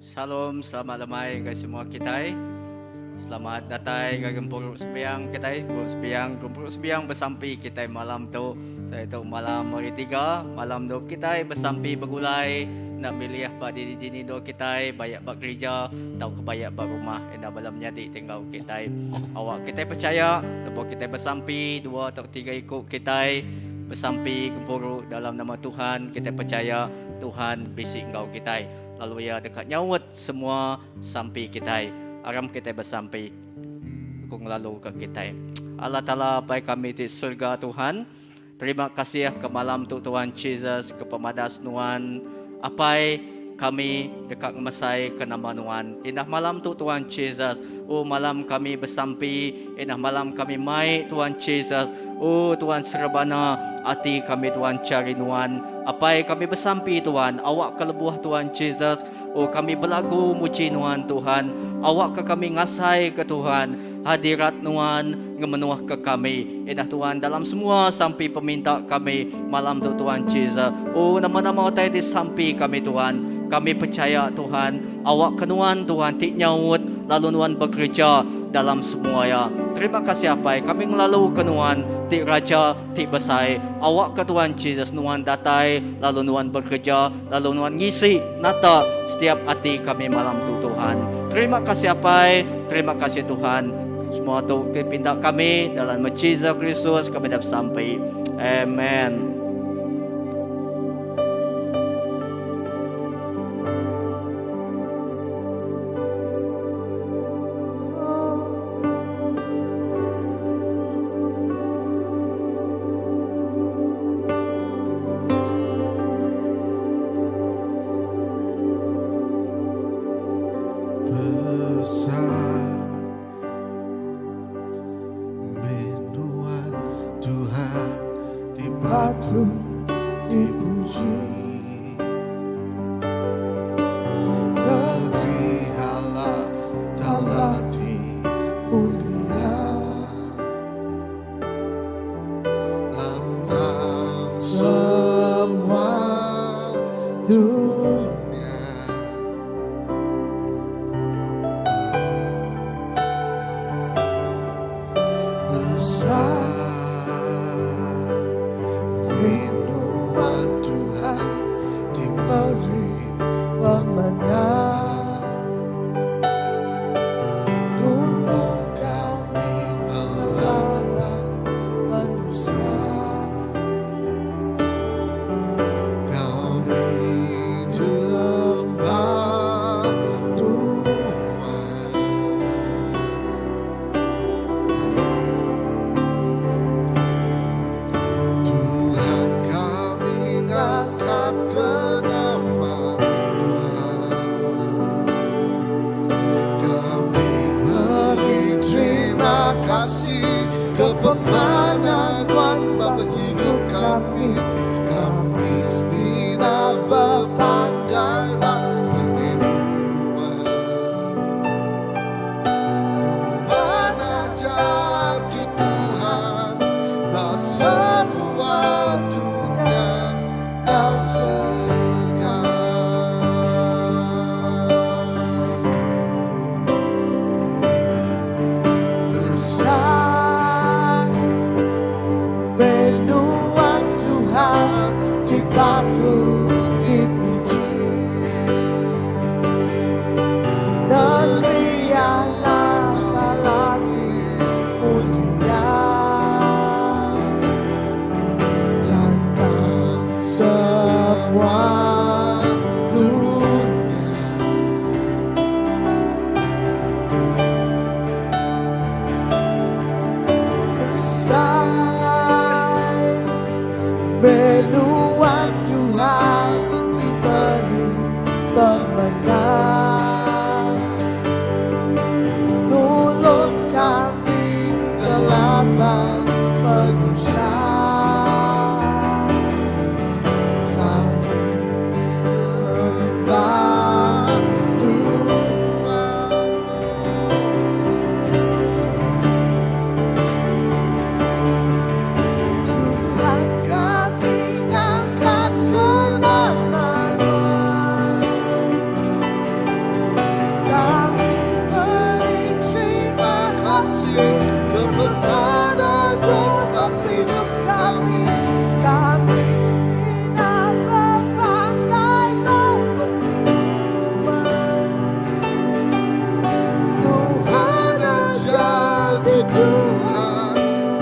Shalom, selamat lemai ngagai semua kitai. Selamat datai ngagai gempuru sembiang kitai, gempuru sembiang, gempuru sembiang besampi kitai malam tu. Saya tu malam hari tiga, malam tu kitai besampi begulai enda milih ba dini-dini endur kitai, bayak ba gerija tauka bayak ba rumah enda bala menyadi ti enggau kitai. Awak kitai pechaya lebuh kitai besampi dua tauka tiga iku kitai besampi gempuru dalam nama Tuhan, kitai pechaya Tuhan bisi enggau kitai. Lalu Iya deka nyaut semua sampi kitai. Aram kitai besampi. Aku ngelaluka kitai. Allah Taala Apai kami ti surga Tuhan, terima kasih ke malam tu Tuhan Jesus ke pemadas Nuan. Apai, kami deka ngemesaika nama Nuan. Indah malam tu Tuhan Jesus, oh malam kami besampi, indah malam kami mai Tuhan Jesus, oh Tuhan serebana ati kami Tuhan cari Nuan. Apai kami besampi Tuhan, awakka lebuh Tuhan Jesus, oh kami belagu muji Nuan Tuhan, awakka kami ngasaika Tuhan, hadirat Nuan ngemenuhka kami. Indah Tuhan dalam semua sampi peminta kami malam tu Tuhan Jesus. Oh nama-nama utai disampi kami Tuhan, kami pechaya Tuhan, awakka Nuan Tuhan ti nyaut lalu Nuan bekereja dalam semua iya. Terima kasih Apai, kami ngelaluka Nuan ti Raja ti besai. Awakka Tuhan Jesus nuan datai lalu nuan bekereja lalu nuan ngisi nata setiap ati kami malam tu Tuhan. Terima kasih Apai, terima kasih Tuhan. Semua tu ke pinta kami dalam nama Jesus Kristus kami dah besampi. Amen.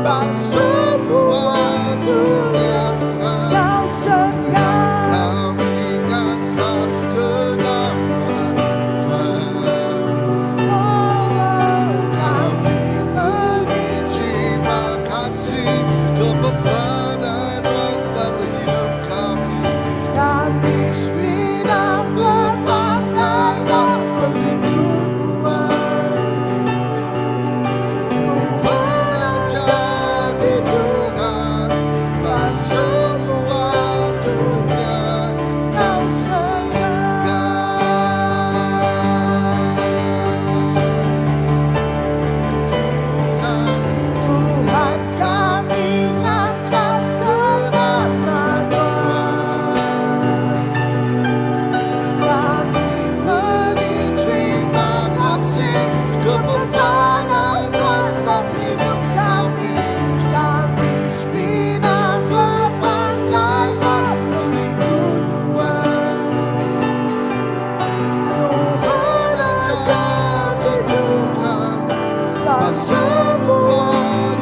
Ba semua dunya Kau serga. Kami ngangkat ke nama Tuhan. Oh, kami meri terima kasih ke pepadan dalam hidup kami. Kami semina bepanggai ba pengidup Nuan. Nuan aja ti Tuhan ba semua dunya enggau serega. Tuhan, Tuhan kami ngangkat ke nama Tuhan. Kami meri terima kasih ke pepadan dalam hidup kami. Kami semina bepanggai ba pengidup Nuan. Tuhan aja ti Tuhan ba semua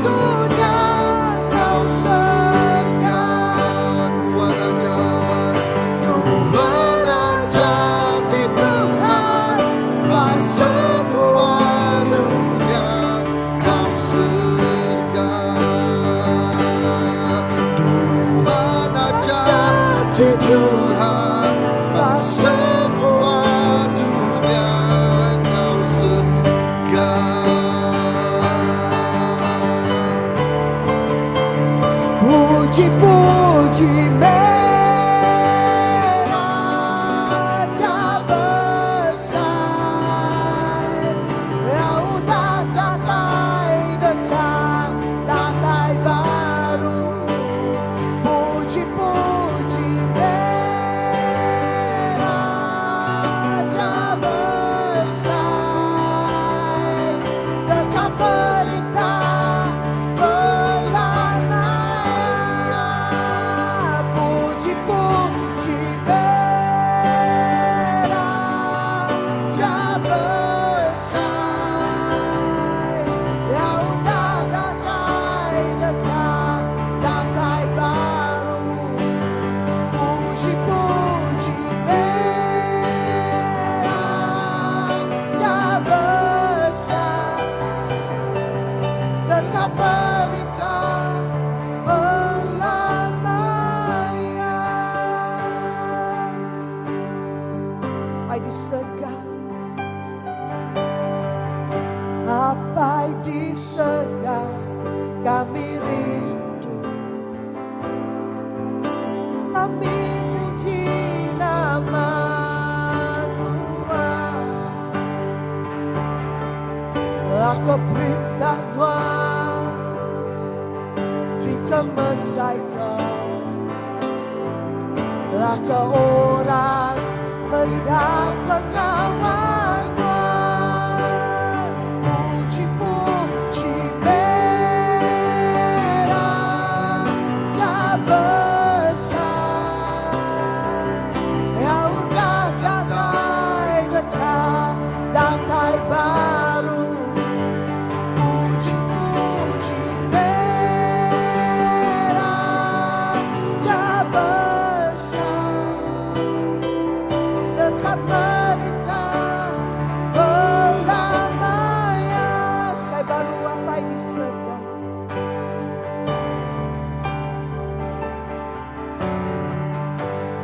dunya enggau serega. Tuhan aja, Tuhan aja ti Tuhan ba semua dunya enggau serega. Tuhan aja ti Tuhan ba semua dunya enggau serega. Puji-puji meh Raja Besai Iya udah datai deka datai baru. Puji-puji meh Raja Besai Deka merintah belama. Puji-puji meh Raja Besai Iya udah datai deka datai baru. Puji-puji meh Raja Besai Deka merintah belama iya. Apai di serega, Apai di serega, kami rindu, kami puji nama Tuhan. Laka perintah Nuan dikemesai ke. Laka orang meda pengawa Tuhan. Puji-puji meh Raja Besai Iya udah datai deka datai baru. Puji-puji meh Raja Besai Deka merintah belama iya. Sekali baru Apai di serega.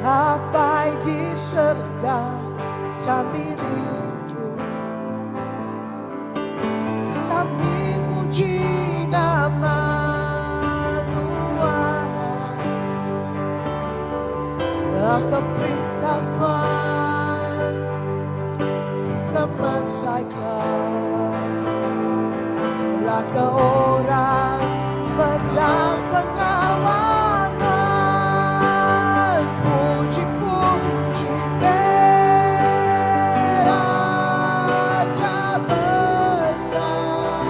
Apai di serega, kami rindu, kami muji nama Tuhan. Laka perintah Tuhan dikemesai ke. Laka orang meda pengawa Nuan. Puji-puji meh Raja Besai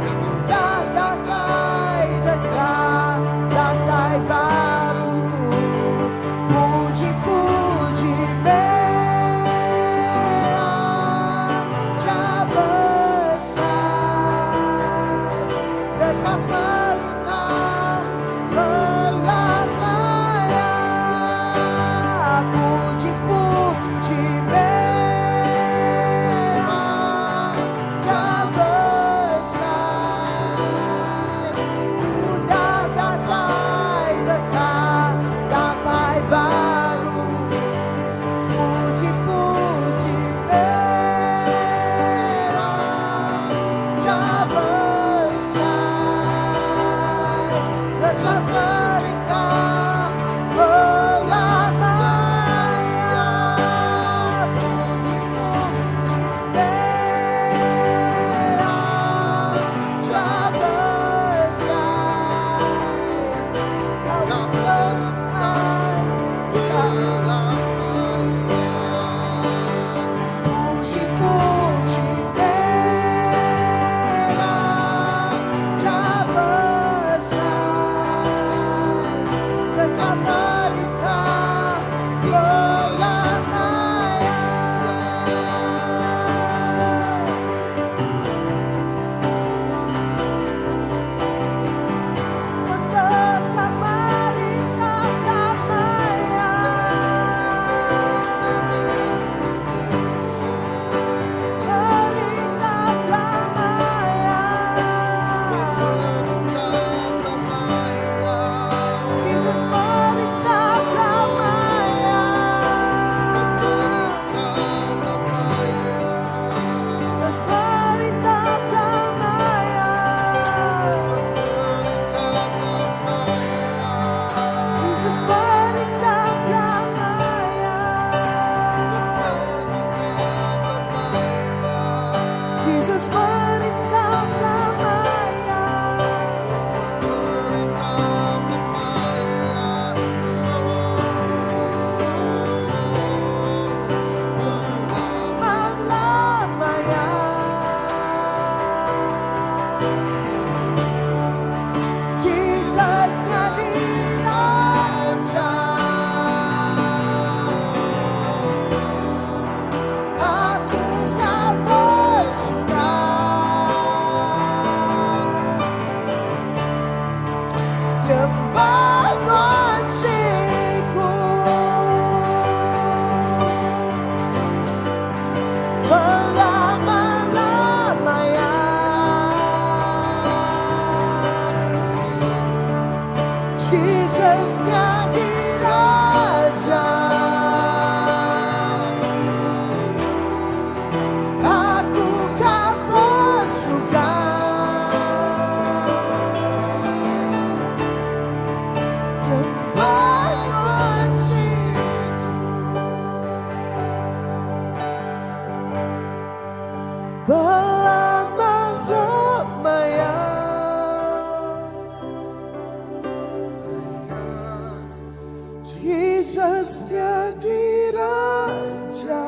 Udah datai deka datai baru. Tetap merintah belamaya. Puji-puji merah besar. Udah datai dekat datai baru. Puji-puji merah besar. Tetap merintah belamaya. Puji-puji merah besar. Kau perintah Puji-puji merah besar. Tetap merintah belamaya. Tetap merintah belamaya. Merintah belamaya. Jesus merintah belamaya. Jesus merintah belamaya. Jesus merintah belamaya. Jesus merintah belamaya. Belamaya. Jesus jadi Raja. Aku tak bersuka. Nyembah Tuhan siku. Berlama-lamanya. Jesus jadi Raja. Aku tak bersuka. Nyembah Tuhan siku. Berlama-lamanya. Jesus jadi Raja.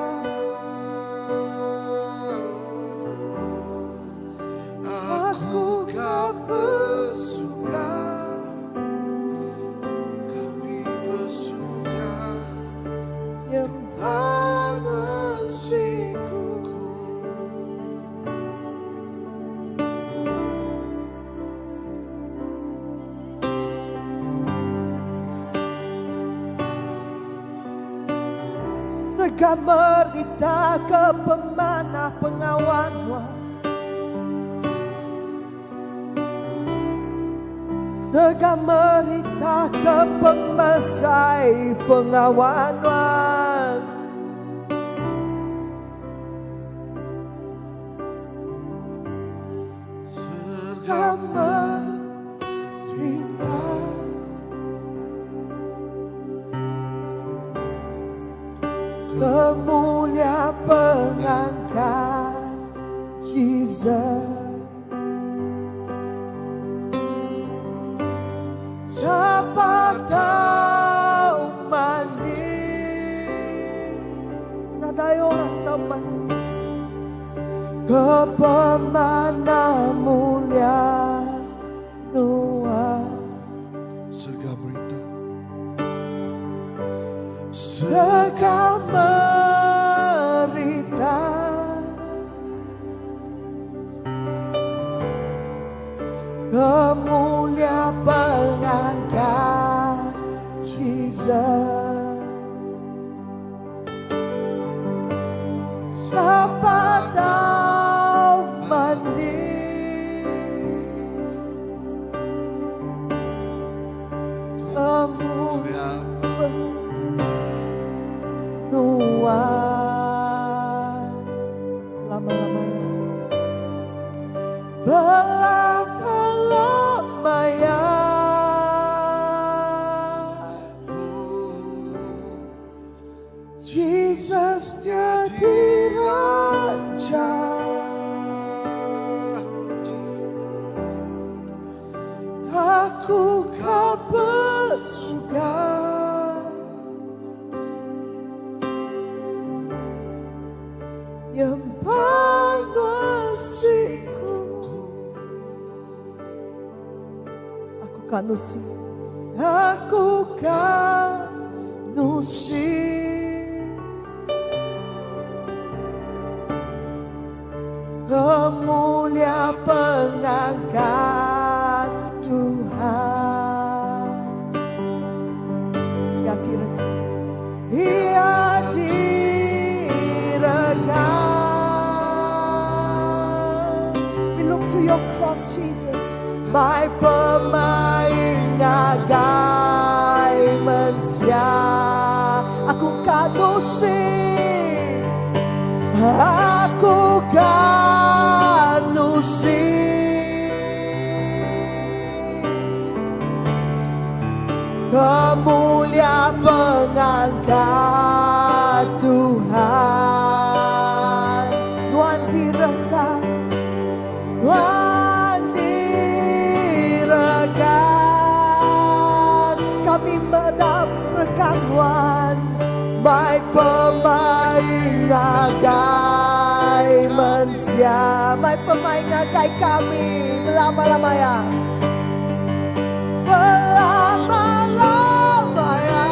Aku tak bersuka. Kami bersuka. Nyembah Tuhan siku. Sega merita ke pemanah pengawan nuan. Sega merita ke pemasai pengawan nuan. Sega Merita kemulia pengangkat Jesus. Siapa tahu mandi, nadai orang tahu mandi. Kepemana mulia Tuhan. Sega merita. Sega merita. Kemulia pengangkat Jesus. Sapa tau mandi Kemulia Nuan Lama-lama ya Belama-lama ya Jesus nyadi Raja Aku ka besuka Nyembah nuan siku. Aku ka nusi. Aku ka nusi. Kemulia pengangkat Tuhan. Ia diregang. Ia diregang. We look to your cross, Jesus. Mai pemaik ngagai mensia. Aku ka nusi. Aku ka nusi. Kemulia pengangkat Tuhan. Nuan diregang. Nuan diregang. Kami meda regang nuan. Mai pemaik ngagai mensia. Mai pemaik ngagai kami belama-lama ya. Belama-lama ya.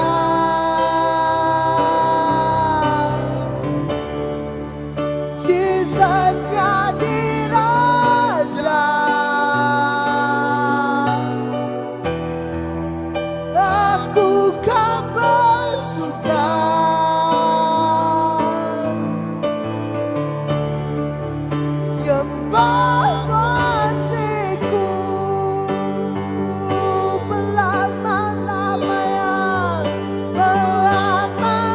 Jesus nyadi Raja. Aku ka besuka. Nyembah nuan siku. Belama-lama ya. Belama-lama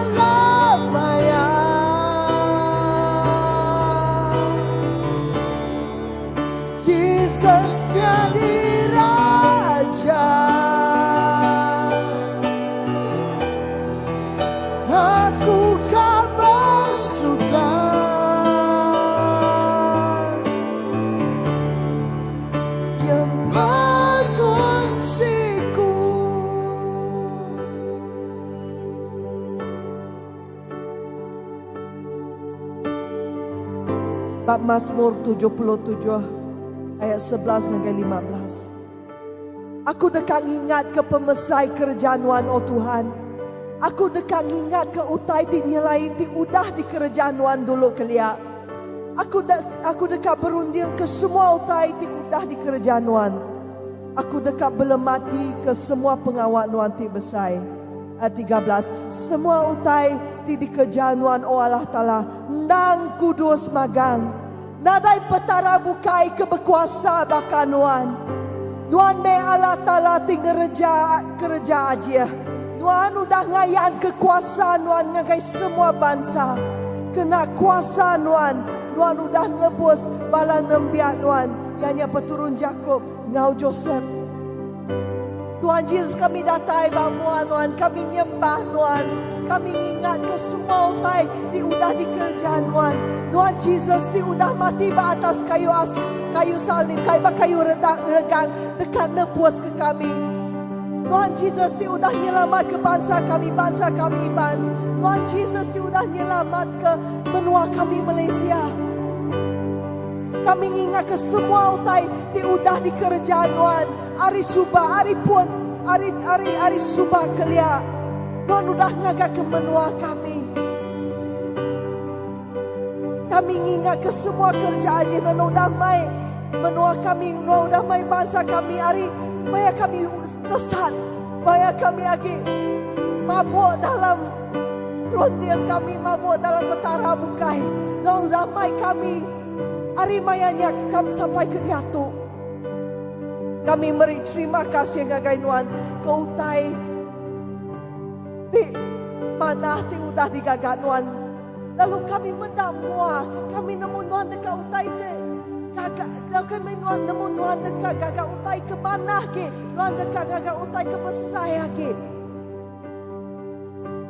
ya. Jesus nyadi Raja. Aku ka besuka. Nyembah nuan siku. Bab Mazmur 77 ayat 11 ngagai 15. Aku deka ngingatka pemesai kereja Nuan, O Tuhan. Aku deka ngingatka utai ti nyelai ti udah dikereja Nuan dulu kelia. Aku de, aku deka berundingka semua utai ti udah dikereja Nuan. Aku deka belematika semua pengawa Nuan ti besai. Ayat 13, Semua utai ti dikereja Nuan, O Allah Taala, endang kudus magang. Nadai petara bukai ke bekuasa baka Nuan. Nuan meh Allah Taala ti ngereja kereja ajih. Nuan udah ngayanka kuasa Nuan ngagai semua bansa. Kena kuasa Nuan, Nuan udah nebus bala nembiak Nuan, iya nya peturun Jakop enggau Josep. Tuhan Jesus kami datai ba mua Nuan, kami nyembah Nuan, kami ngingatka semua utai ti udah dikereja Nuan. Nuan Jesus ti udah mati ba atas kayu as kayu salib, kai ba kayu redang regang deka nebuska kami. Nuan Jesus ti udah nyelamatka bansa kami, bansa kami Iban. Nuan Jesus ti udah nyelamatka menua kami Malaysia. Kami ngingatka semua utai ti udah dikereja Nuan ari suba, ari pun, ari ari ari suba kelia. Nuan udah ngagaka menua kami. Kami ngingatka semua kereja ajih Nuan udah mai. menua kami, nuan udah mai bansa kami ari maya kami tesat, maya kami agi mabuk dalam runding kami, mabuk dalam petara bukai. Nuan udah mai kami ari maya nya sampai ke diatu. Kami meri terima kasih ngagai nuan ke utai ti manah ti udah digaga nuan. Lalu kami meda mua, kami nemu nuan deka utai ti gaga, lalu kami nuan nemu nuan deka gaga utai ke manah agi, nuan deka gaga utai ke besai agi.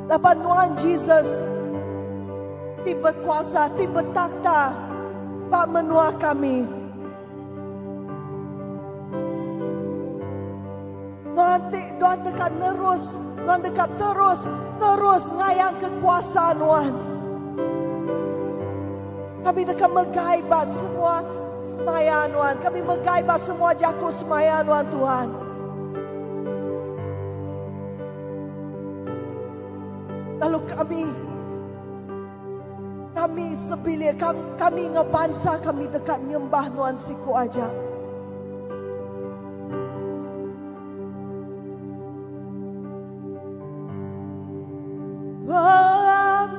Laban nuan Jesus ti bekuasa, ti betakhta ba menua kami. Nuan ti nuan deka nerus, nuan deka terus terus ngayangka kuasa nuan. Kami deka megai ba semua semaya nuan. Kami megai ba semua jaku semaya nuan Tuhan. Lalu kami Kami sebilik, kami enggau bansa kami deka nyembah Nuan siku aja.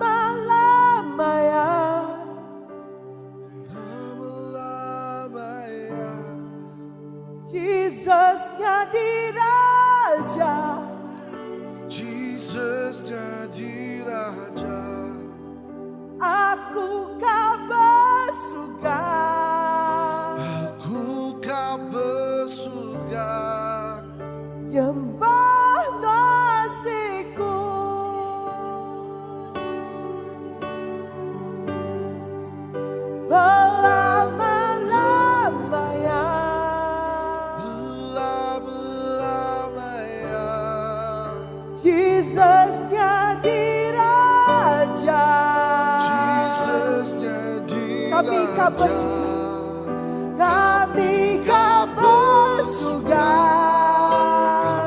Belama-lama ya. Lama-lama ya. Jesus nyadi Raja. Jesus nyadi Raja. Aku ka besuga. Aku ka besuga. Nyembah Nuan siku. Belama-lama ya. Belama-lama ya. Jesus nyadi Raja. Jesus nyadi Kami ka Raja. besuga. Kami ka besuga.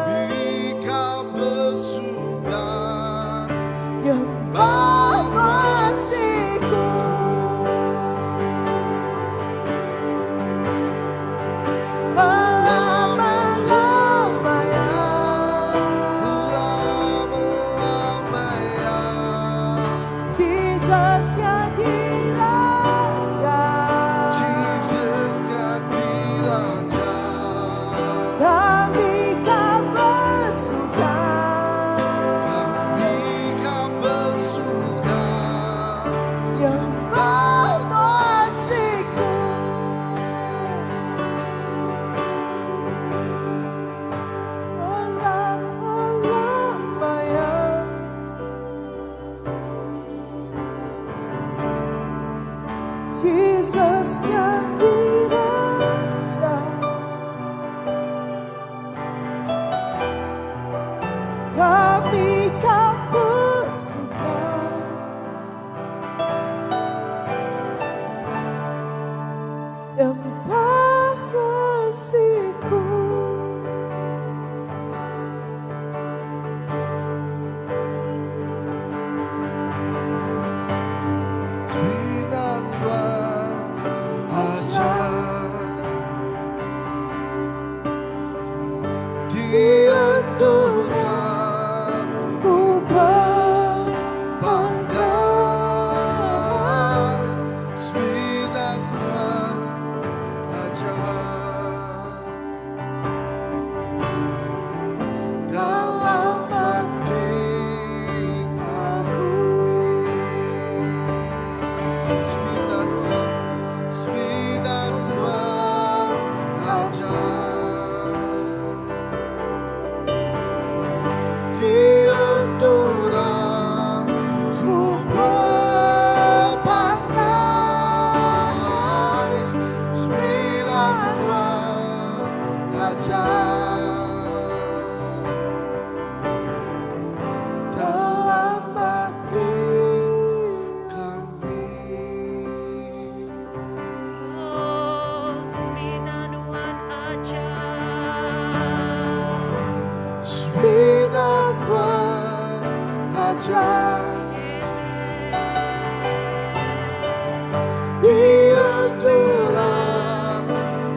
Kami ka besuga. Nyembah Nuan siku. Belama-lama ya. Belama-lama ya. Jesus nyadi Raja. Jesus nyadi Raja. Kami ka besuga. Kami ka besuga. Nyembah Nuan siku. Belama-lama ya. Jesus nyadi Raja. Kami ka besuga. Nyembah Nuan siku. Semina Nuan aja. Ti endur Ku bepanggai. bepanggai. Semina Nuan aja. Dalam ati kami. Semina Nuan, semina Nuan aja. Ti endur aku bepanggai. Semina Nuan aja. Dalam ati kami. Oh, semina Nuan aja. Semina Nuan aja. Ti endur aku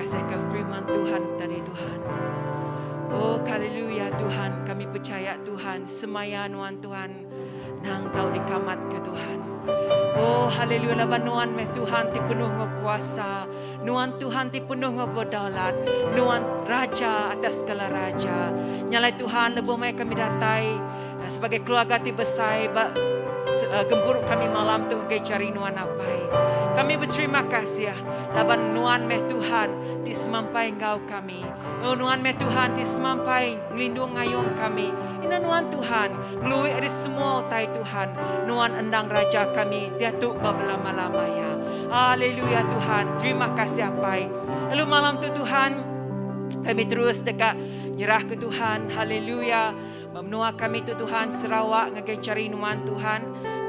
kasih ke firman Tuhan tadi Tuhan. Oh haleluya Tuhan, kami percaya Tuhan, semaya nuan Tuhan nang tau dikamat ke Tuhan. Oh haleluya laban nuan meh Tuhan ti penuh ngau kuasa, nuan Tuhan ti penuh ngau berdaulat, nuan raja atas segala raja. Nyalai Tuhan lebuh maya kami datai eh, sebagai keluarga ti besai ba eh, gempuru kami malam tu ngagai jari nuan apai. Kami berterima kasih laban nuan meh Tuhan ti semampai enggau kami. Oh nuan meh Tuhan ti semampai ngelindung ngayung kami. Ina nuan Tuhan ngelui ari semua utai Tuhan. Nuan endang raja kami diatu enggau belama-lama ya. Haleluya Tuhan. Terima kasih apai. Lalu malam tu Tuhan kami terus deka nyerah ke Tuhan. Haleluya. Menua kami tu Tuhan Sarawak ngagai jari nuan Tuhan.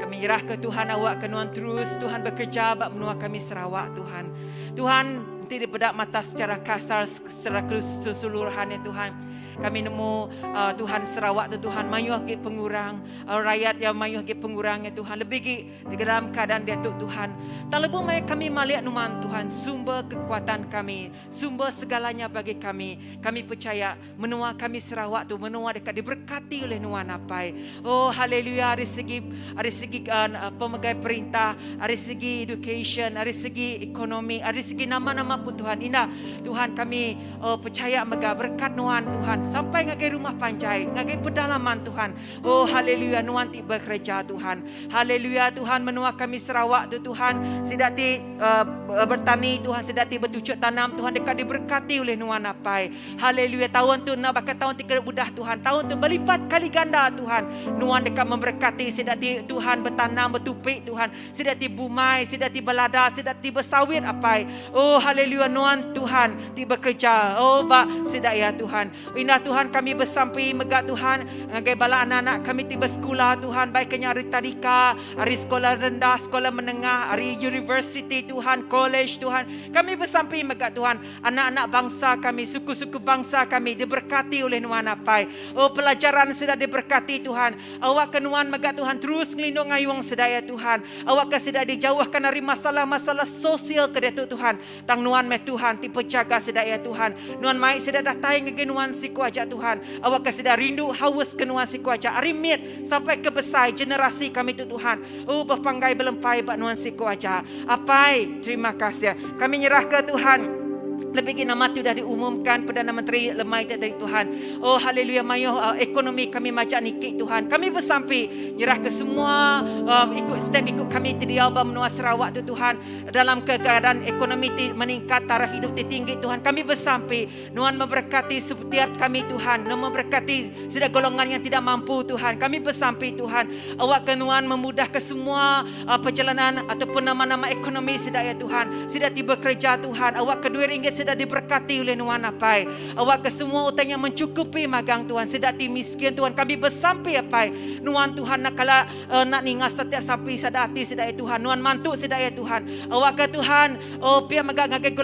Kami nyerah ke Tuhan awak ke nuan terus Tuhan bekerja ba menua kami Sarawak Tuhan. Tuhan enti dipeda mata secara kasar secara keseluruhan ya Tuhan. Kami nemu uh, Tuhan Sarawak tu Tuhan mayuh agi pengurang uh, rakyat yang mayuh agi pengurang ya Tuhan. Lebih agi di dalam keadaan dia tu Tuhan. Tak lebuh maya kami malik nuan Tuhan sumber kekuatan kami, sumber segalanya bagi kami. Kami percaya Menua kami Sarawak tu menua deka diberkati oleh nuan apai. Oh haleluya ari segi ari segi uh, pemegai perintah, ari segi education, ari segi ekonomi, ari segi nama-nama pun Tuhan. Indah Tuhan kami oh, percaya mega berkat nuan Tuhan sampai ngagai rumah panjai, ngagai pedalaman Tuhan. Oh haleluya nuan ti bekerja Tuhan. Haleluya Tuhan menua kami Sarawak tu Tuhan sida ti uh, bertani Tuhan sida ti bertucuk tanam Tuhan deka diberkati oleh nuan apai. Haleluya taun tu enda baka taun ti ke udah Tuhan. Taun tu belipat kali ganda Tuhan. Nuan deka memberkati sida ti Tuhan betanam betupi Tuhan. Sida ti bumai, sida ti belada, sida ti besawit apai. Oh haleluya nuan Tuhan ti bekerja. Oh ba sida iya Tuhan. Indah Tuhan kami besampi mega Tuhan ngagai bala anak-anak kami ti besekula Tuhan baik ke nya ari tadika, ari sekolah rendah, sekolah menengah, ari universiti Tuhan, college Tuhan. Kami besampi mega Tuhan Anak-anak bangsa kami, suku-suku bangsa kami diberkati oleh Nuan Apai. Oh pelajaran sida diberkati Tuhan. Awakka Nuan mega Tuhan terus ngelindung ngayung sida ya Tuhan. Awakka sida dijauhkan ari masalah-masalah sosial ke diatu Tuhan. Tang Nuan meh Tuhan ti pejaga sida ya Tuhan. Nuan mai sida datai ngagai Nuan siku aja Tuhan. Awakka sida rindu haus ke Nuan siku aja ari mit sampai ke besai generasi kami tu Tuhan. Oh bepanggai belempai ba Nuan siku aja. Apai, terima kasih. Kami nyerahka Tuhan lebih lagi nama ti udah diumumkan Perdana Menteri lemai ti tadi Tuhan. Oh haleluya mayuh uh, ekonomi kami majak niki Tuhan. Kami besampi nyerah ke semua um, ikut step ikut kami ti diau ba menua Sarawak tu Tuhan dalam keadaan ekonomi ti meningkat taraf hidup ti tinggi Tuhan. Kami besampi Nuan memberkati setiap kami Tuhan. Nuan memberkati sida golongan yang tidak mampu Tuhan. Kami besampi Tuhan awak ke Nuan memudahkan semua uh, perjalanan ataupun nama-nama ekonomi sida ya Tuhan. Sida ti bekerja Tuhan. Awak ke duit ringgit sida diberkati oleh Nuan apai. Awak ke semua utang yang mencukupi magang Tuhan. Sida ti miskin Tuhan. Kami besampi apai. Nuan Tuhan nak kala uh, nak ninga setiap sampi sada ati sida ya Tuhan. Nuan mantu sida ya Tuhan. Awak ke Tuhan oh pia mega ngagai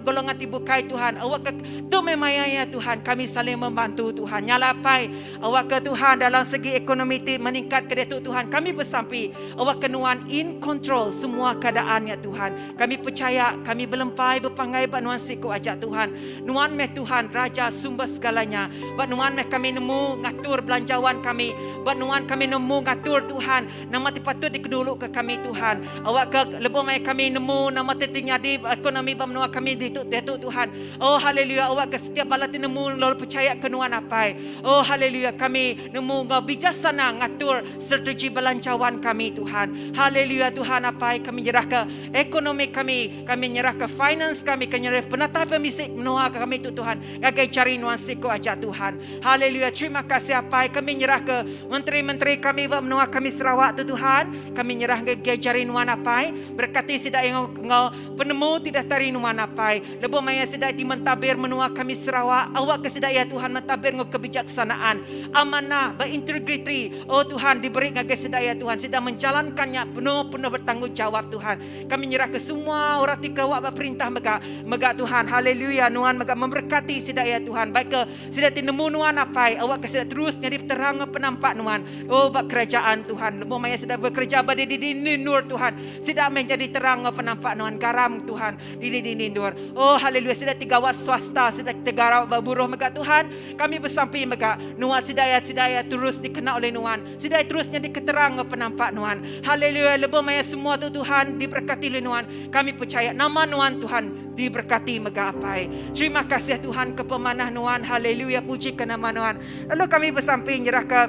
golongan ti bukai Tuhan. Awak ke tu memang ya Tuhan. Kami saling membantu Tuhan. Nyala apai. Awak ke Tuhan dalam segi ekonomi ti meningkat ke diatu Tuhan. Kami besampi awak ke Nuan in control semua keadaan ya Tuhan. Kami percaya, kami belempai bepangai ba Nuan siku aja Tuhan. Nuan meh Tuhan Raja sumber segalanya. Ba Nuan meh kami nemu ngatur belanjawan kami. Ba Nuan kami nemu ngatur Tuhan nama ti patut dikedulu ke kami Tuhan. Awak ke lebuh maya kami nemu nama ti ti nyadi ekonomi ba menua kami ditu diatu Tuhan. Oh haleluya awak ke setiap bala ti nemu lalu percaya ke Nuan Apai. Oh haleluya kami nemu enggau bijaksana ngatur strategi belanjawan kami Tuhan. Haleluya Tuhan Apai kami nyerah ke ekonomi kami, kami nyerah ke finance kami, kami nyerah penatai pemisi menua kami tu Tuhan. Ngagai jari Nuan siku aja Tuhan. Haleluya terima kasih Apai kami nyerah ke menteri-menteri kami ba menua kami Sarawak tu Tuhan. Kami nyerah ngagai jari Nuan Apai. Berkati sida enggau enggau penemu ti datai ari Nuan Apai. Lebuh maya sida ti mentadbir menua kami Sarawak, awakka sida iya Tuhan mentadbir enggau kebijaksanaan, amanah, berintegriti. Oh Tuhan, diberi ngagai sida iya Tuhan, sida menjalankan nya penuh-penuh bertanggungjawab Tuhan. Kami nyerahka semua orang ti gawa ba perintah mega, mega. mega Tuhan. Haleluya nuan mega memberkati sida iya Tuhan. Baik ke sida ti nemu nuan apai awakka sida terus nyadi terang enggau penampak nuan. Oh ba kerajaan Tuhan. Lebuh maya sida bekereja ba dini-dini endur Tuhan. Sida meh nyadi terang enggau penampak nuan garam Tuhan dini-dini endur. Oh haleluya sida ti gawa swasta sida ti gawa ba buruh mega Tuhan. Kami besampi mega nuan sida iya sida iya terus dikena oleh nuan. Sida iya terus nyadi keterang enggau penampak nuan. Haleluya lebuh maya semua tu Tuhan diberkati oleh nuan. Kami pechaya nama nuan Tuhan diberkati mega Apai. Terima kasih Tuhan ke pemanah nuan. Haleluya puji ke nama nuan. Lalu kami besampi nyerahka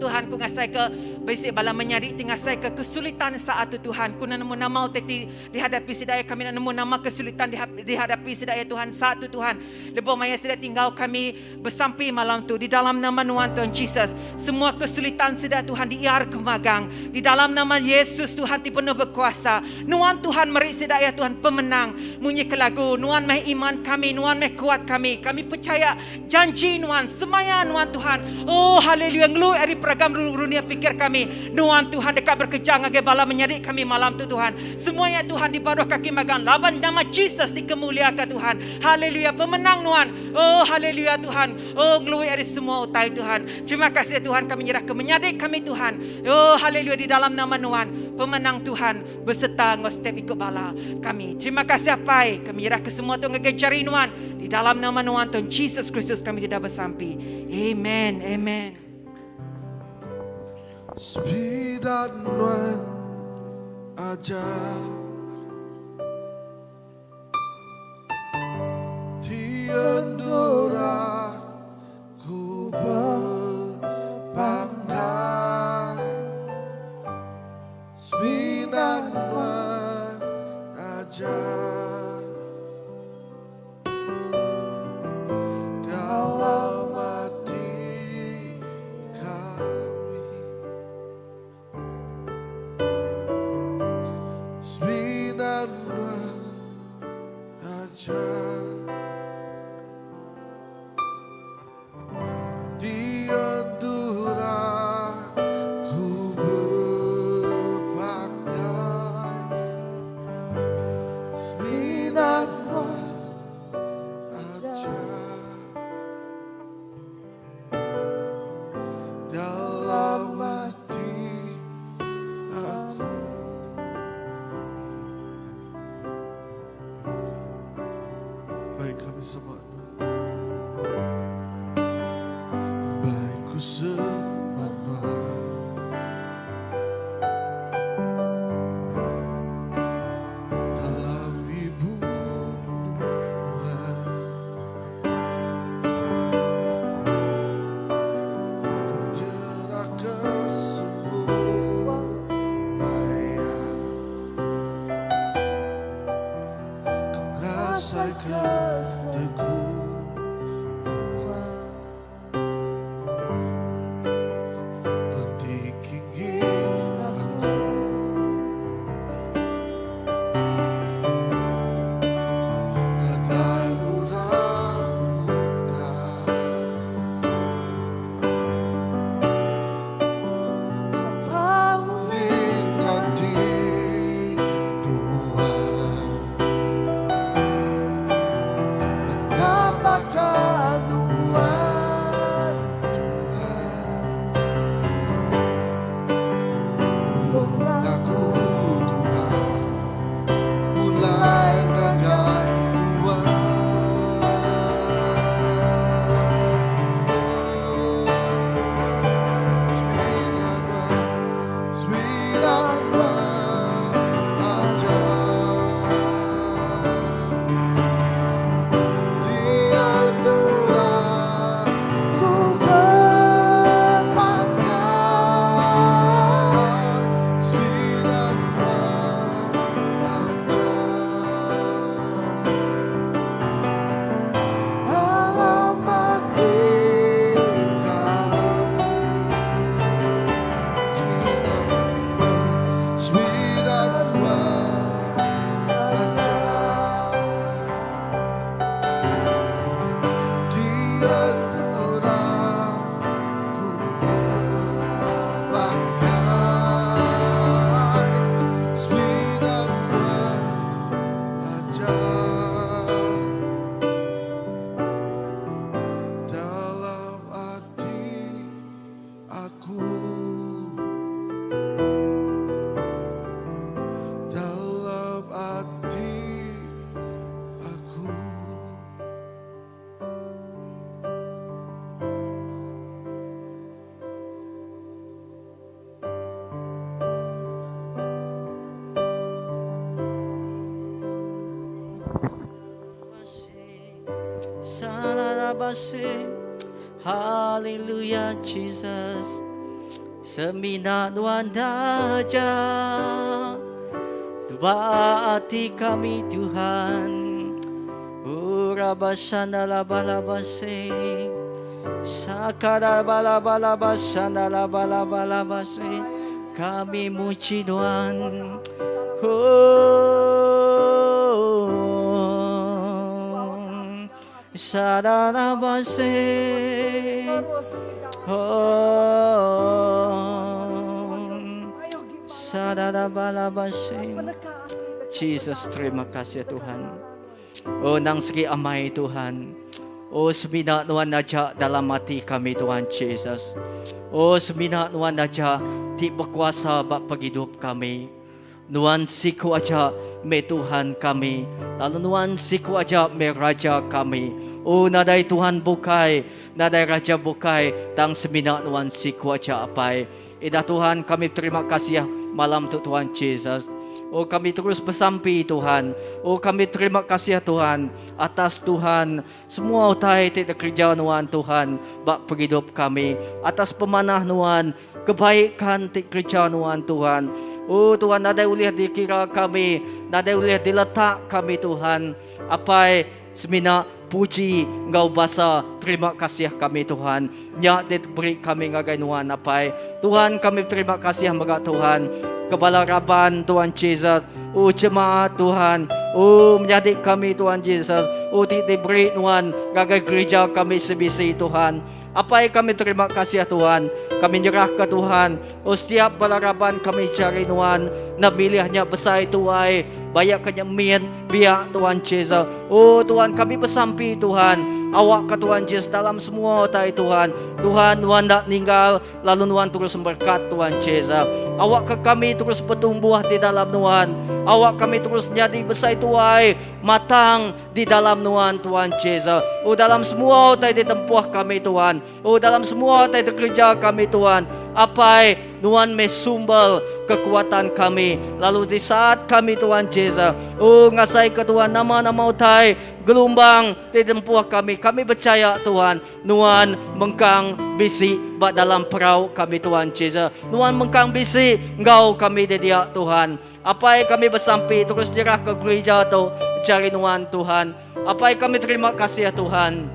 Tuhan ku ngasai ke bisi bala menyadi ti ngasai ke kesulitan saat tu Tuhan ku nemu nama utai ti dihadapi sida ya kami nemu nama kesulitan dihadapi sida ya Tuhan saat tu Tuhan lebuh maya sida tinggal kami Besampi malam tu di dalam nama nuan Tuhan Jesus. Semua kesulitan sida Tuhan diiar ke magang. Di dalam nama Yesus Tuhan ti penuh bekuasa. Nuan Tuhan meri sida iya Tuhan pemenang. Munyi ke lagu nuan meh iman kami, nuan meh kuat kami. Kami pechaya janji nuan, semaya nuan Tuhan. Oh haleluya ngelui ari peragam runia pikir kami. Nuan Tuhan deka berekeja ngagai bala menyadi kami malam tu Tuhan. Semua nya Tuhan di baruh kaki magang laban nama Jesus dikemuliaka Tuhan. Haleluya pemenang nuan. Oh haleluya Tuhan. Oh ngelui ari semua utai Tuhan. Terima kasih Tuhan kami nyerah ke menyadi kami Tuhan. Oh haleluya di dalam nama nuan pemenang Tuhan beserta enggau setiap iku bala kami. Terima kasih Apai kami nyerah ke semua tu ngagai jari nuan di dalam nama nuan Tuhan Jesus Kristus kami ti dah besampi. Amen. Amen. Sembilan nuan aja. Ti endur aku bepanggai Semina nuan aja Dalam ati kami. Semina nuan aja Di endur aku bepanggai Semina nuan aja Dalam ati aku. Baik kami sama Nuan. Baik ku sama Nuan. Dalam ibu Nuan. Nadai orang bukai. Sapa ulih nganti Nuan. Salalabase Haleluya Jesus Semina nuan aja Ba ati kami Tuhan Urabasandalabalabase Sakarabalabalabasanalabalabase Kami muji Nuan Oh Sadarabase Oh Sadarabalabase Jesus terima kasih Tuhan Oh nang segi amai Tuhan Oh semina nuan aja dalam ati kami Tuhan Jesus Oh semina nuan aja ti bekuasa ba pengidup kami Nuan siku aja meh Tuhan kami, lalu Nuan siku aja meh Raja kami. O nadai Tuhan bukai, nadai Raja bukai, tang semina Nuan siku aja Apai. Ida Tuhan kami beterima kasih malam tu Tuhan Jesus. O kami terus besampi Tuhan. O kami terima kasih Tuhan atas Tuhan semua utai ti dikereja Nuan Tuhan ba pengidup kami atas pemanah Nuan Kebaikan ti kereja nuan Tuhan. Oh Tuhan nadai ulih dikira kami, nadai ulih diletak kami Tuhan. Apai semina puji enggau basa terima kasih kami Tuhan. Nya diberi kami ngagai nuan Apai. Tuhan kami beterima kasih mega Tuhan ke bala raban Tuhan Jesus. Oh jemaat Tuhan, oh menyadi kami Tuhan Jesus. Oh ti diberi nuan ngagai gereja kami sebisi Tuhan. Apai kami terima kasih Tuhan. Kami nyerah ke Tuhan. Oh setiap bala raban kami cari Nuan. Enda milih nya besai tuai. Bayak ke nya mit biak Tuhan Jesus. Oh Tuhan kami besampi Tuhan. Awak ke Tuhan Jesus dalam semua utai Tuhan. Tuhan Nuan enda ninggal lalu Nuan terus berkat Tuhan Jesus. Awak ke kami terus bertumbuh di dalam Nuan. Awak kami terus nyadi besai tuai matang di dalam nuan Tuhan Jesus. Oh dalam semua utai ditempuh kami Tuhan. Oh dalam semua utai dikereja kami Tuhan. Apai nuan meh sumber kekuatan kami. Lalu di saat kami Tuhan Jesus. Oh ngasai ke Tuhan nama-nama utai gelumbang ti ditempuh kami. Kami percaya Tuhan nuan mengkang bisi ba dalam perau kami Tuhan Jesus. Nuan mengkang bisi enggau kami di dia Tuhan. Apai kami besampi terus nyerah ke gerija tu jari nuan Tuhan. Apai kami terima kasih Tuhan